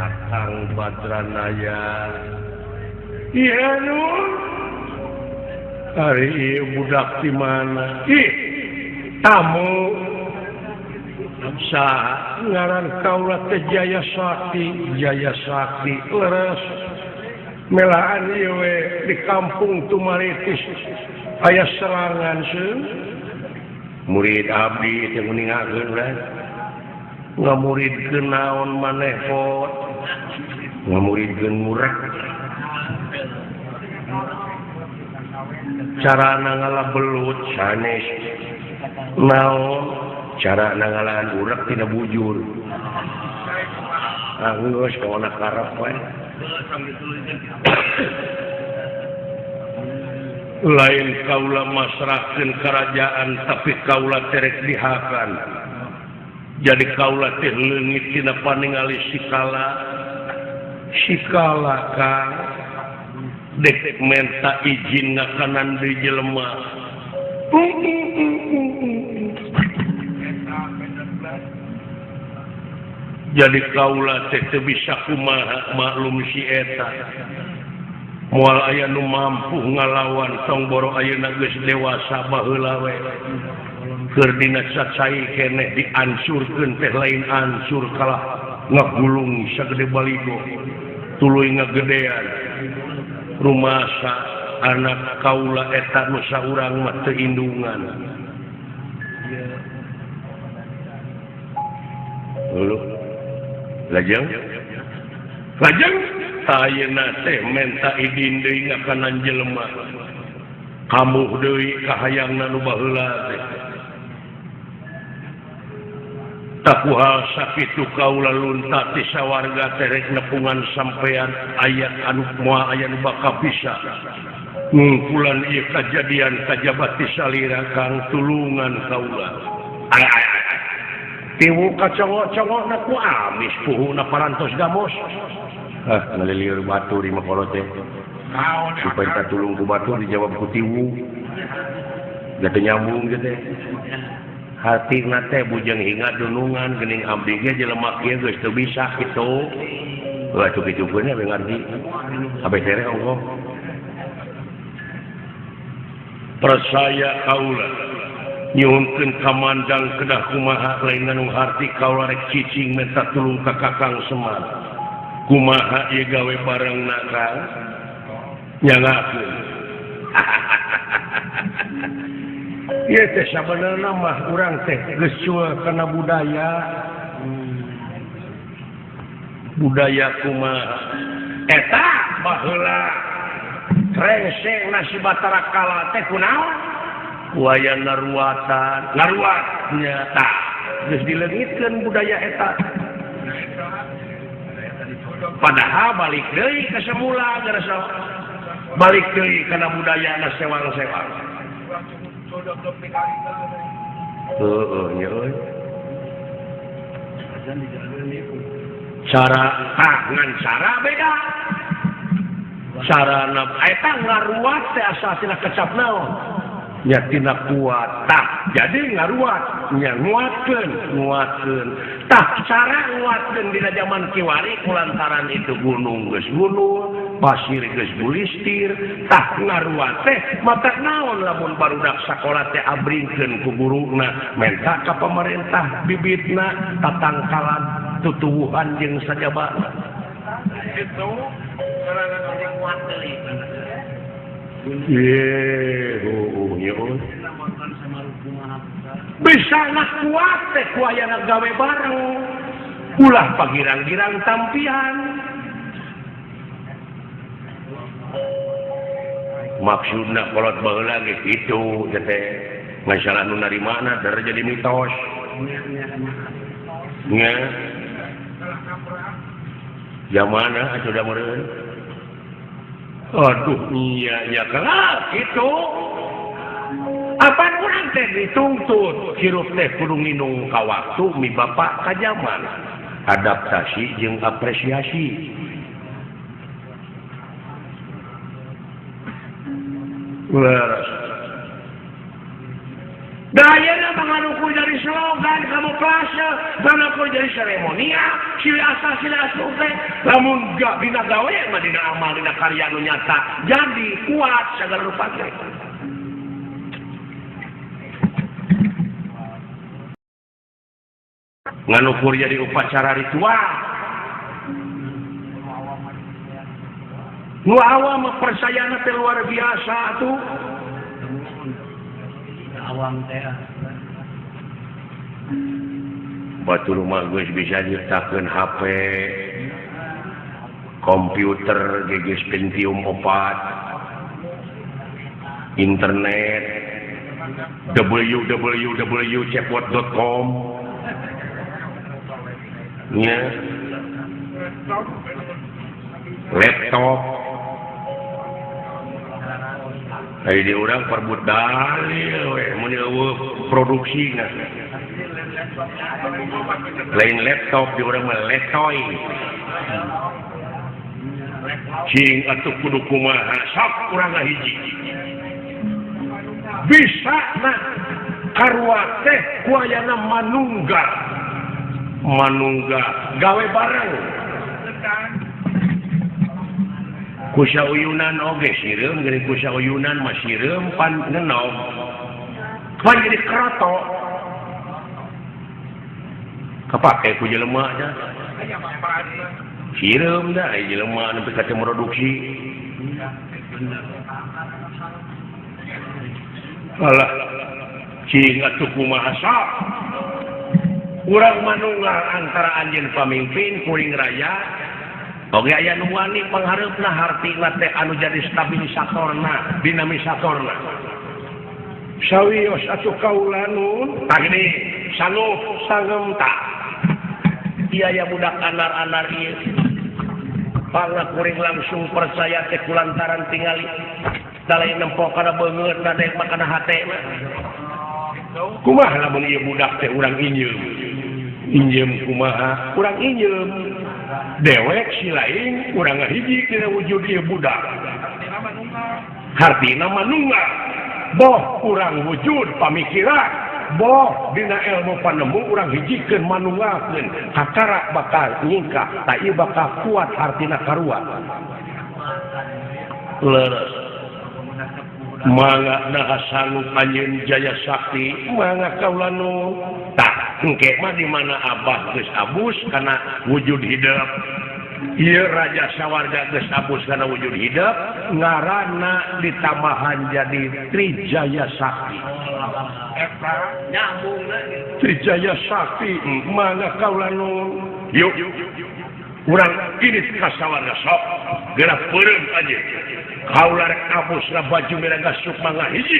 Akang Badranaya. Iya nun. Ari ieu budak di mana? Ih, tamu. Saha ngaran kaula teh Jaya Sakti, Jaya Sakti leres. Melaan ieu we di kampung Tumaritis aya serangan seuh. Murid abdi teh nguningakeun urang. Ngamuridkeun naon maneh pot? Ngamuridkeun murah. Cara ngala belut sanes naon cara ngalahan urek tina bujur ah geus kawana karep we lain kaula masrahkeun kerajaan tapi kaula terek dihakan jadi kaula teh leungit tina paningali sikala sikala Kang dek menta izin ngakanan di jelema. Jadi kaula teh teu bisa kumaha maklum si eta. Moal aya nu mampu ngalawan tong boro ayeuna geus dewasa baheula we. Keur dina cacai keneh diansurkeun teh lain ansur kalah ngagulung sagede baligo. Tuluy ngagedean. Rumasa anak kaula eta nu saurang mah teu indungan. Heuh. Lajeng? Lajeng ayeuna teh menta idin deui ngakanan jelema. Kamuh deui kahayangna nu baheula teh. Takuhal sakitu kaula lunta ti sawarga teh rek nepungan sampean aya anu moal aya nu bakal bisa ngungkulan ieu kajadian kajaba ti salira Kang tulungan kaula. Ay ay ay. Tiwu kacongok-congokna ku amis puhuna parantos gamos. Ah ngalilieur batur imah kolot teh. Supaya tulung ku batur dijawab ku tiwu. Da teu nyambung teh. Hatina teh bujeng hinga dunungan geuning abdi ge jelema kieu geus teu bisa kitu. Heuh atuh kitukeun we ngarti. Abeh tereh ongkoh. Percaya kaula nyuhunkeun kamandang kedah kumaha lain anu harti kaula rek cicing menta tulung ka Kakang Semar. Kumaha ieu gawe barengna Kang? Nyangakeun. Ieu teh sabenerna mah urang teh geus cueul kana budaya. Budaya kumaha? Eta baheula rengseng nasi Batara Kala teh kunaon? Waya naruatan, naruat nya tah geus dileungitkeun budaya eta. Padahal balik deui ka semula geus balik deui kana budayana sewang-sewang. Heeh nya euy. Cara tah ngan cara beda. Carana eta ngaruat teh asal tina kecap naon? Nya tina kuat tah jadi ngaruat nya nguatkeun nguatkeun tah cara nguatkeun dina zaman kiwari kulantaran itu gunung geus gunung pasir geus bulistir tah ngaruat teh mata naon lamun barudak sakola teh abringkeun ku guruna menta ka pamarentah bibitna tatangkalan tutuwuhan jeung sajabana kitu carana nguat deui. Bisa nak kuat teh ku aya gawe bareng ulah pagirang-girang tampian. Maksudna kolot baheula ge kitu teh masalah nu narimana dar jadi mitos. Nya. Zamana atuh da meureun. Aduh iya nya kalah kitu. Apan urang teh dituntut hirup teh kudu nginung ka waktu mi bapak ka zaman. Adaptasi jeung apresiasi. Leres. Dayana mangaruku jadi slogan kamuflase, mangaruku jadi seremonial, sila asal sila asup teh. Lamun gak dina gawe mah dina amal dina karya nu nyata jadi kuat sagala rupa teh. Nganukur jadi upacara ritual. Nu awam percayana teh luar biasa atuh. Awam teh. Batur mah geus bisa nyiptakeun HP, komputer geus Pentium 4, internet, www.cepot.com. Nya. Laptop. Ari di urang perbut dalil we mun eueuh produksina. Lain laptop di urang mah letoy. Cing atuh kudu kumaha sok urang ngahiji. Bisa na karua teh ku ayana manunggal. Manunggal gawe bareng. Kusa uyunan oge sireum geuning kusa uyunan mah sireum pan ngenog. Pan jadi kroto. Kapake ku jelema dah. Sireum dah ai jelema nepi ka teu produksi. Alah cing atuh kumaha sok. Urang manunggal antara anjeun pamimpin kuring raya. Oge aya nu wani panghareupna hartina teh anu jadi stabilisatorna, dinamisatorna. Sawios atuh kaula nun, tah gini sanggup sangem tak. Ieu aya budak anar-anar ieu. Pangna kuring langsung percaya teh kulantaran tingali. Da lain nempo kana beungeutna dek mah kana hatena. Kumaha lamun ieu budak teh urang injeum? Injeum kumaha? Urang injeum. Dewek si lain urang ngahiji dina wujud ieu budak. Hartina manunggal. Boh urang wujud pamikiran, boh dina ilmu panemu urang hijikeun manunggalkeun. Kakara bakal nyingkah, ta ieu bakal kuat hartina karua. Leres. Mangga naha sanggup anjeun Jaya Sakti, mangga kaula nu. Tah engke mah di mana abah geus abus kana wujud hidup. Ieu raja sawarga geus abus kana wujud hidup, ngaranna ditambahan jadi Trijaya Sakti. Trijaya Sakti, mangga kaula nu. Yuk, urang ini ka sawarga sok, geura peureum aja. Kaula rek abus na baju miraga sukma ngahiji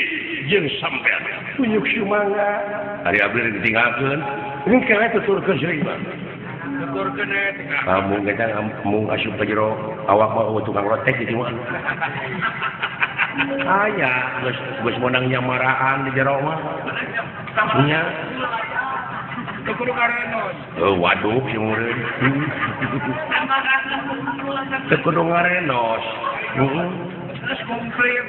jeung sampean. Tunjuk sumangga. Ari abdi rek ditinggalkeun. Ini kene tuturkeun seuring mah. Tuturkeun we tinggal. Kamu kita mung asup ka jero awak mah tukang lotek di mah. Aya geus geus meunang nyamaraan di jero mah. Nya. Teu kudu ngarenos. Oh, waduh si mureun. Teu kudu ngarenos. Heeh. Terus komplit.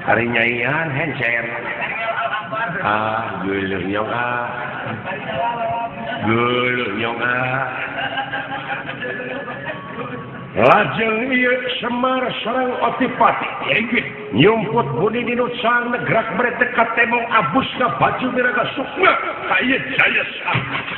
Hari nyaian hencer. Ah, geuleuh nyong ah. Geuleuh nyong ah. Lajeng ieu Semar sareng Otipati nyumput buni dinu sang negrak mereka katemong abusna baju miraga sukma ka ieu Jaya Sakti.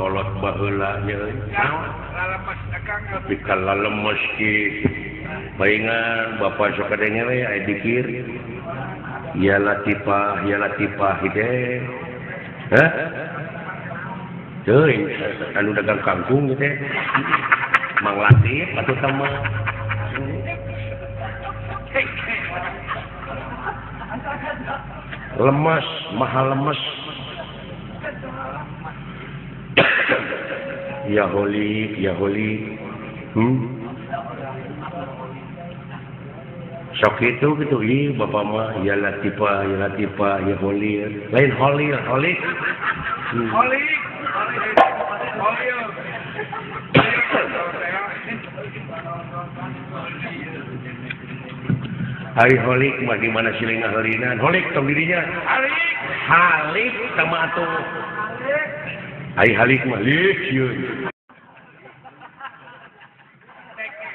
kolot baheula nya euy. Tapi kalau lemes ki paingan bapak sok kadenge we aya dikir. Ya Latifah, ya Latifah kitu. Hah? Teuing anu dagang kangkung kitu. Mang Latif atuh teh mah. Lemes, mahal lemes. Ya Holik, ya Holik. Sok itu gitu, ih bapak mah ya Latifah, ya Latifah, ya Holik. Lain Holik, Holik. Holik, Holik. Hari Holik mah di mana siling ngaheurinan. Holik tong dirinya. Halik. Halik sama atuh. Ari Halik mah lik sieun.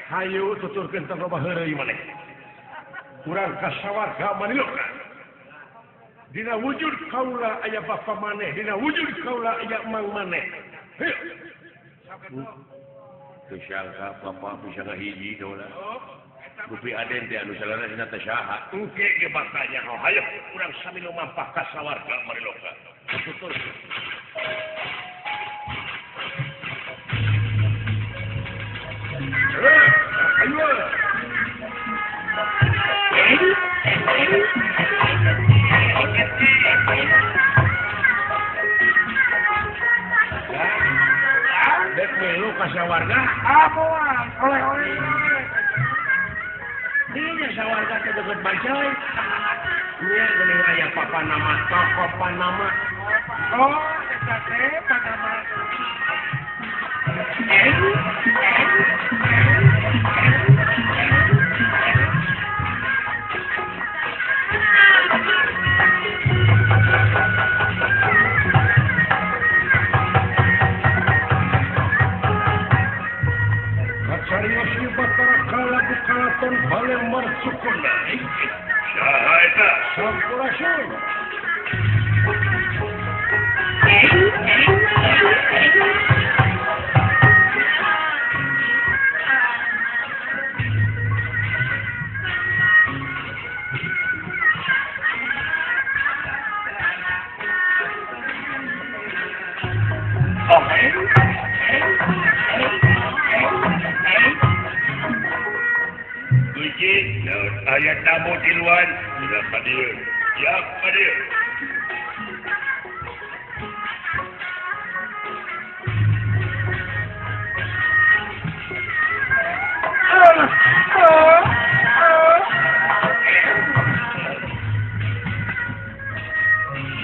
Hayu tuturkeun tong loba heureuy maneh. Urang ka sawarga maniloka. Dina wujud kaula aya bapa maneh, dina wujud kaula aya mang maneh. Hayu. Teu sangka bapa bisa ngahiji kaula. Gupi Aden teh anu salana dina teh saha? Engke ge bakal nyaho. Hayu urang sami lumampah ka sawarga mariloka. Tutur. Ayo. Dek melu ka sawarga? Ah, moal. Oleh-oleh. Ini sawarga teh deukeut Bancai. Nya geuning aya papanama, toko Panama. Oh, eta teh Panama. Kacarios ieu Batara Kala di Karaton Balemar Sukuna. Saha eta? Sampurasun. Aya tamu di luar, siapa dia? Siapa dia?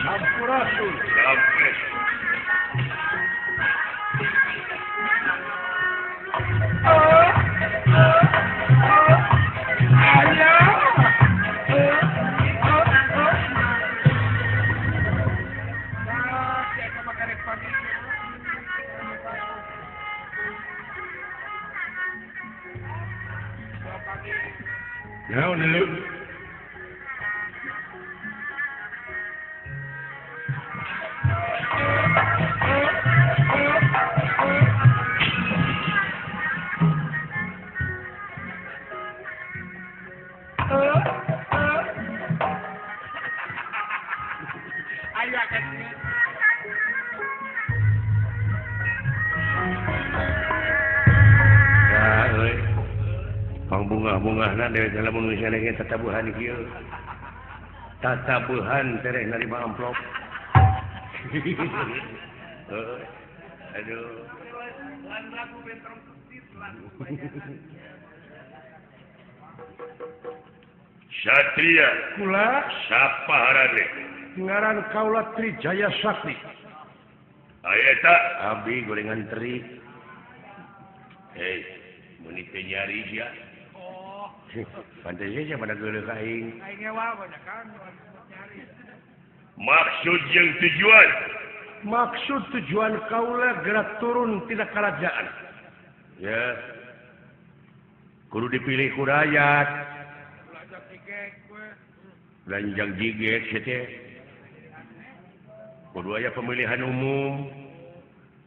Sampurasun. Sampurasun. Naon lu? Bunga-bungahna dewe dalam manusia lagi tatabuhan kieu. Tatabuhan tereh narima amplop. Aduh. Satria kula sapa harane? Ngaran kaula Trijaya Sakti. Aya eta abdi gorengan teri. Hei, meuni teh nyari sia. Pantes saja pada geuleuh ka aing. Aing ewa banyak kan nyari. Maksud jeung tujuan? Maksud tujuan kaula gerak turun tina kerajaan. Ya. Kudu dipilih ku rakyat. Lanjang jigek sia teh. Kudu aya pemilihan umum.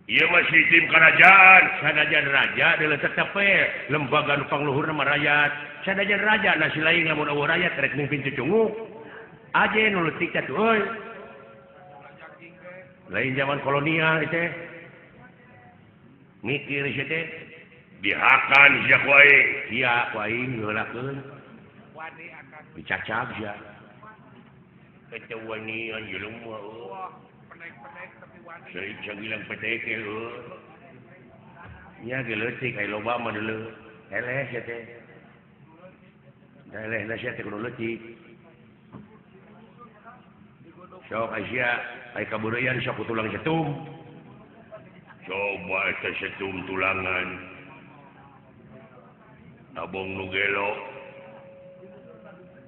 Ieu mah sistem kerajaan. Sanajan raja deuleu tetep we lembaga nu pangluhurna mah rakyat. Sanajan raja nasi lain lamun eueuh rakyat rek mimpin cucunguk. Aje nu leutik teh euy. Lain zaman kolonial teh. Mikir sia teh dihakan sia ku aing. Sia ku aing diheulakeun. Dicacag sia. Eta wanian jelema euy. Sering sagilang PTK euy. Nya ge leutik aya loba mah deuleu. Eleh sia teh. Da elehna sia teh kudu leutik. Sok aya aya kabeureuyan sok tulang setum. Coba eta setum tulangan. Abong nu gelo.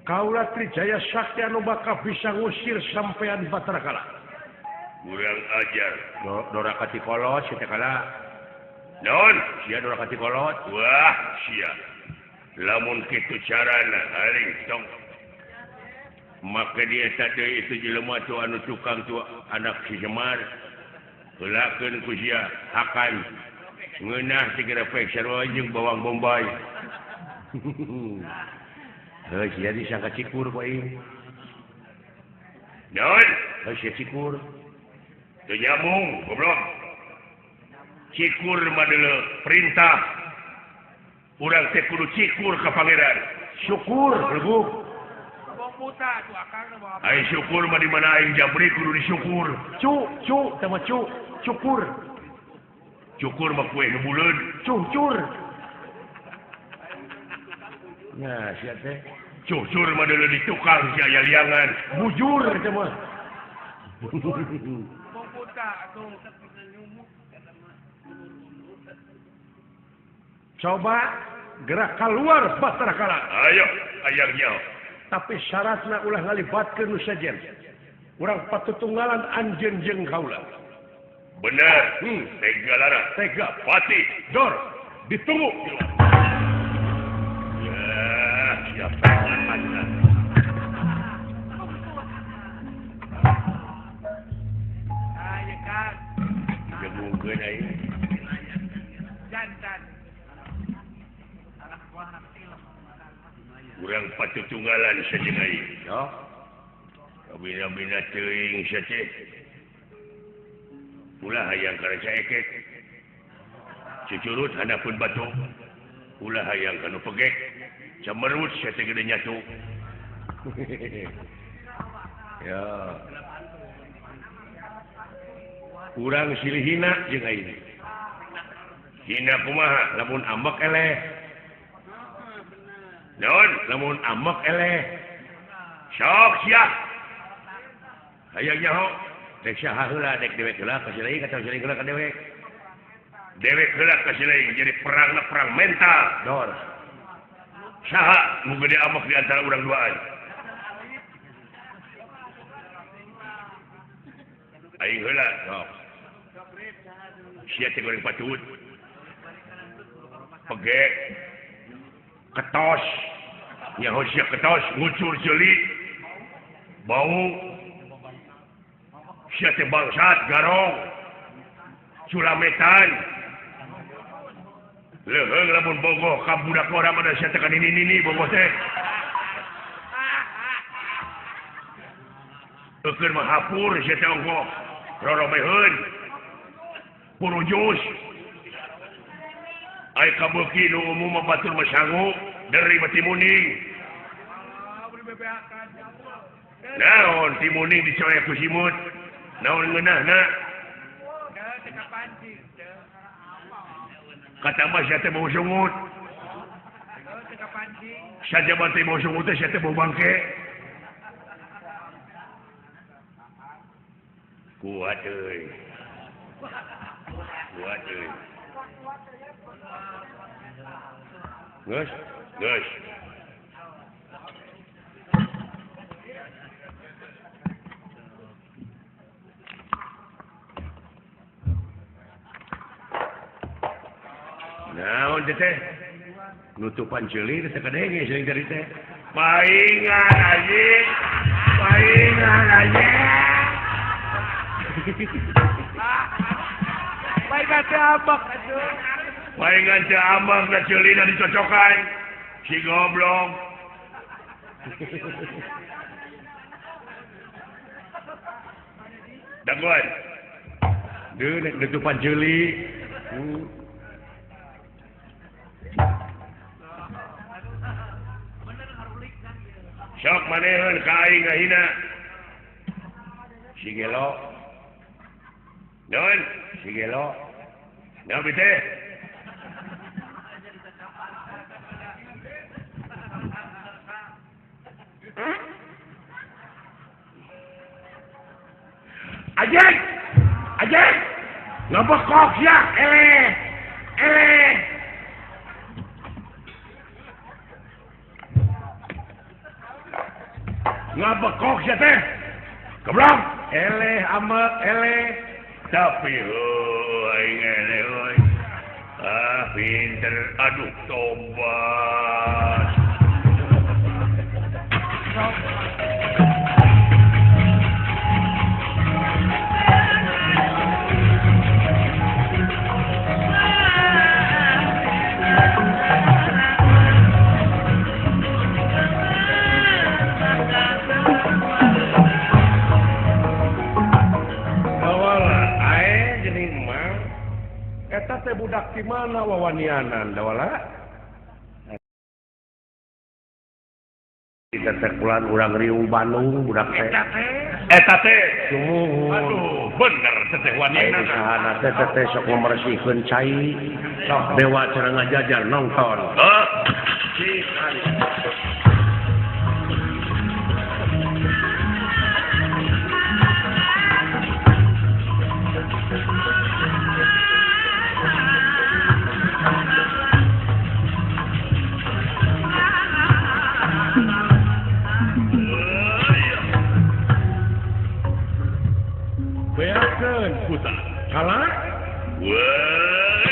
Kaula Trijaya Sakti anu bakal bisa ngusir sampean Batara Kala. Kurang ajar. Dora katikolot sia teh kala. Naon? Sia dora katikolot. Wah, sia. Lamun kitu carana haring tong. Maka dia tadi itu jelema tu anu tukang tu anak si Semar. Heulakeun ku sia hakan. Ngeunah tigerepek sarua jeung bawang bombay. Heuh sia disangka cikur ku aing. Naon? Heuh sia cikur. Teu nyambung, goblok. Cikur mah deuleu perintah. Urang teh kudu cikur ka pangeran. Syukur, leguk. Aing syukur mah di mana aing jabri kudu disyukur. Cu, cu, teh mah cu, cukur. Cukur mah kue nu buleud. Cucur. Nah, sia teh. Cucur mah deuleu di tukang sia aya liangan. Bujur teh mah. Coba gerak keluar Batara Kala. Ayo, ayang nyaho. Tapi syaratna ulah ngalibatkeun nu sejen. Urang patutunggalan anjeun jeung kaula. Bener. Tega lara. Tega. Pati. Dor. Ditunggu. Ya, siapa yang mungkin aing. Jantan. Urang patutunggalan saja aing. Ya. Kabina-bina teuing sia teh. Ulah hayang kana ekek. Cucurut handapeun batu. Ulah hayang kana pegek. Cemerut sia teh gede nyatu. Ya. Urang silih hina jeung aing. Hina kumaha? Lamun ambek eleh. Naon? Lamun ambek eleh. Sok sia. Hayang nyaho. Dek saha heula, dek dewek heula ka si lain atawa si lain heula ka dewek. Dewek heula ka si lain jadi perangna perang mental. Dor. Saha nu gede ambek di antara urang duaan? Aing heula. Sok. Sia teh goreng patut. Pegek. Ketos. Nyaho sia ketos ngucur ceuli. Bau. Sia teh bangsat garong. Culametan. Leuheung lamun bogoh ka budak orang mana sia teh ka nini-nini bogoh teh. Eukeun mah hapur sia teh ongkoh. Roromeheun. Purujus. Ai kabeuki nu umum mah batur mah sangu deuri mah timuning. Naon timuning dicoek ku simut. Naon ngeunahna? Kata mah sia teh bau sungut. Sajaban teh bau sungut teh sia teh bau bangke. Kuat euy. Kuat euy. Geus, geus. Naon teh? Nutupan ceuli teh kadenge seuing tadi teh. Paingan anjing. Paingan anjing. Paengan teu ambek atuh. Paengan teu ambek da ceulina dicocokan. Si goblok. Dagoan. Deui nek nutupan ceuli. Sok maneheun ka aing ngahina. Si gelo. Naon? Si gelo. Naon teh? Ajeng! Ajeng! Ngebekok ya, eleh! Eleh! Ngabekok ya teh. Goblok. Eleh amek eleh. Tapi aing eleh euy. Ah pinter aduh tobat. Eta teh budak di mana wawanianan dawala? Ditetek-kulan urang Riung Bandung budak teh. Eta teh. Sumuhun. Aduh, bener teteh wanianan. Sahana teh teteh sok memersihkeun cai. Sok dewa cara ngajajar nonton. Heuh. Beakeun putra. Kalah? Woi.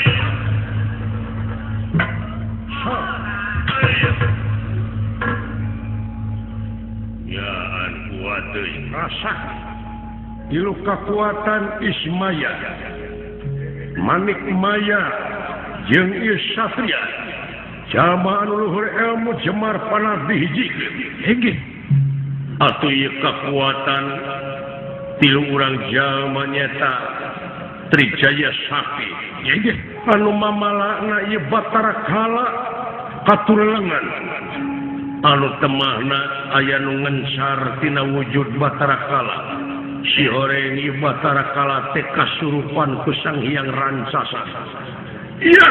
Ya an kuat deui. Rasa tilu kekuatan Ismaya. Manik Maya jeung Isatria. Jalma anu luhur ilmu jemar panah dihijikeun. Inggih. Atuh ieu kekuatan tilu urang jalma nyata Trijaya Sakti. Inggih. Anu mamalakna ieu Batara Kala katulengan. Anu temahna aya nu ngencar tina wujud Batara Kala. Si horeng ieu Batara Kala teh kasurupan ku Sang Hyang Rancasa. Iya.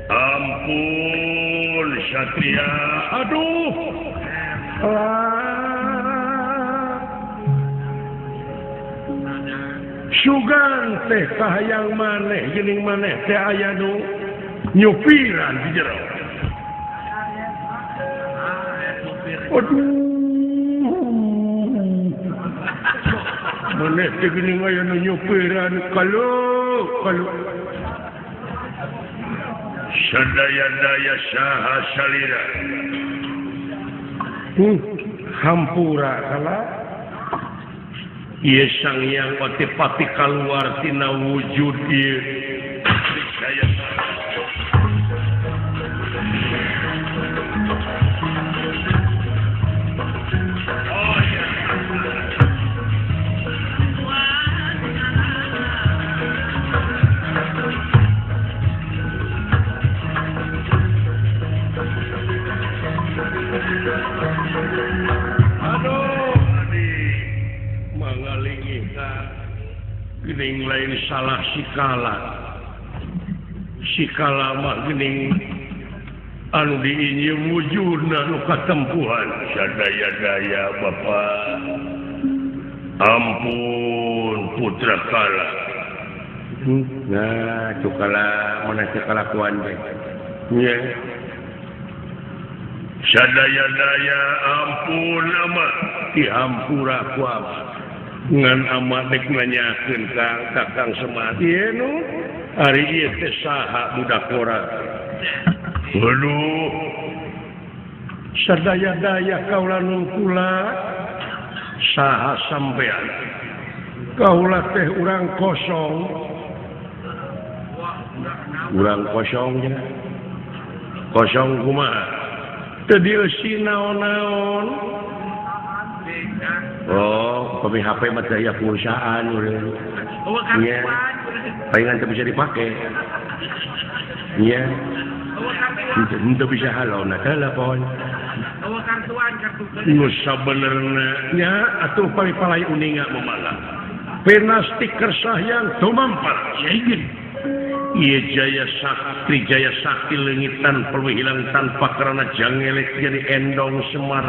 Ampun Satria, aduh. Sugan teh kahayang maneh geuning maneh teh aya nu nyupiran di jero. Aduh. Maneh teh geuning aya nu nyupiran kalau kalau sadaya-daya saha salira. Hampura kala ieu Sang Hyang Otipati kaluar tina wujud ieu. Saya oh ya. Aduh, adi mangalingi ka geuning lain salah sikala. Sikala mah geuning anu diinjeum wujudna nu katempuhan. Sadaya-daya Bapa. Ampun putra Kala. Nah, cukala mana teh kalakuan teh. Nya. Sadaya-daya ampun ama dihampura ku ama. Ngan ama dek nanyakeun ka Kakang Semar. Ieu nu ari ieu teh saha budak urang. Waduh. Sadaya-daya kaula nungkula saha sampean. Kaula teh urang kosong. Urang kosongnya. Kosong kumaha? Teu dieusi naon-naon. Oh, pemi HP mah teu aya pulsaan urang. Nya. Palingan teu bisa dipake. Nya. Teu bisa halo na telepon. Nu sabenerna nya atuh palai uninga memala. Penasti kersahyang tumampar. Ieu Jaya Sakti Jaya Sakti leungit tanpa hilang tanpa karena jangelek jadi endong Semar.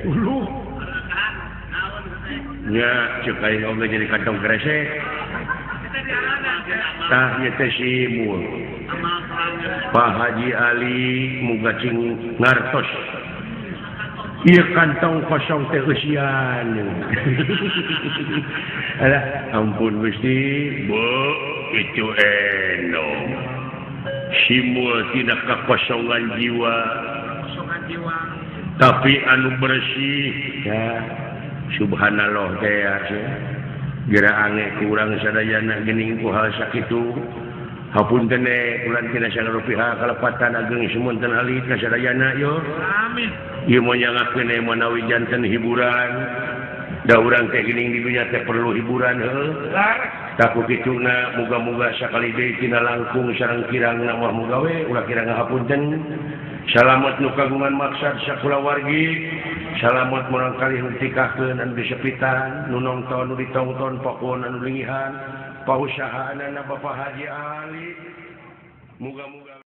Uluh. Nya ceuk aing oge jadi kantong kresek. Tah ieu teh si Mul. Pak Haji Ali muga cing ngartos. Ieu kantong kosong teh eusian. Alah, ampun Gusti, Bu, itu endong. Si Mul tidak kekosongan jiwa. Tapi anu bersih ya. Subhanallah teh ya. Geura ange ku urang sadayana geuning ku hal sakitu. Hapunten ulan tina sagala pihak kalepatan ageng semunten alit ka sadayana yo. Amin. Ieu moal nyangakeun manawi janten hiburan. Da urang teh geuning di dunya teh perlu hiburan heuh. Tah ku kituna muga-muga sakali deui tina langkung sareng kirangna mah muga we ulah kirang ngahapunten. Salamet nu kagungan maksad sakulawargi, salamet murangkalih nu ditikahkeun anu disepitan, nu nongton nu ditongton pakuon anu lingihan, pausahaanana Bapak Haji Ali. Muga-muga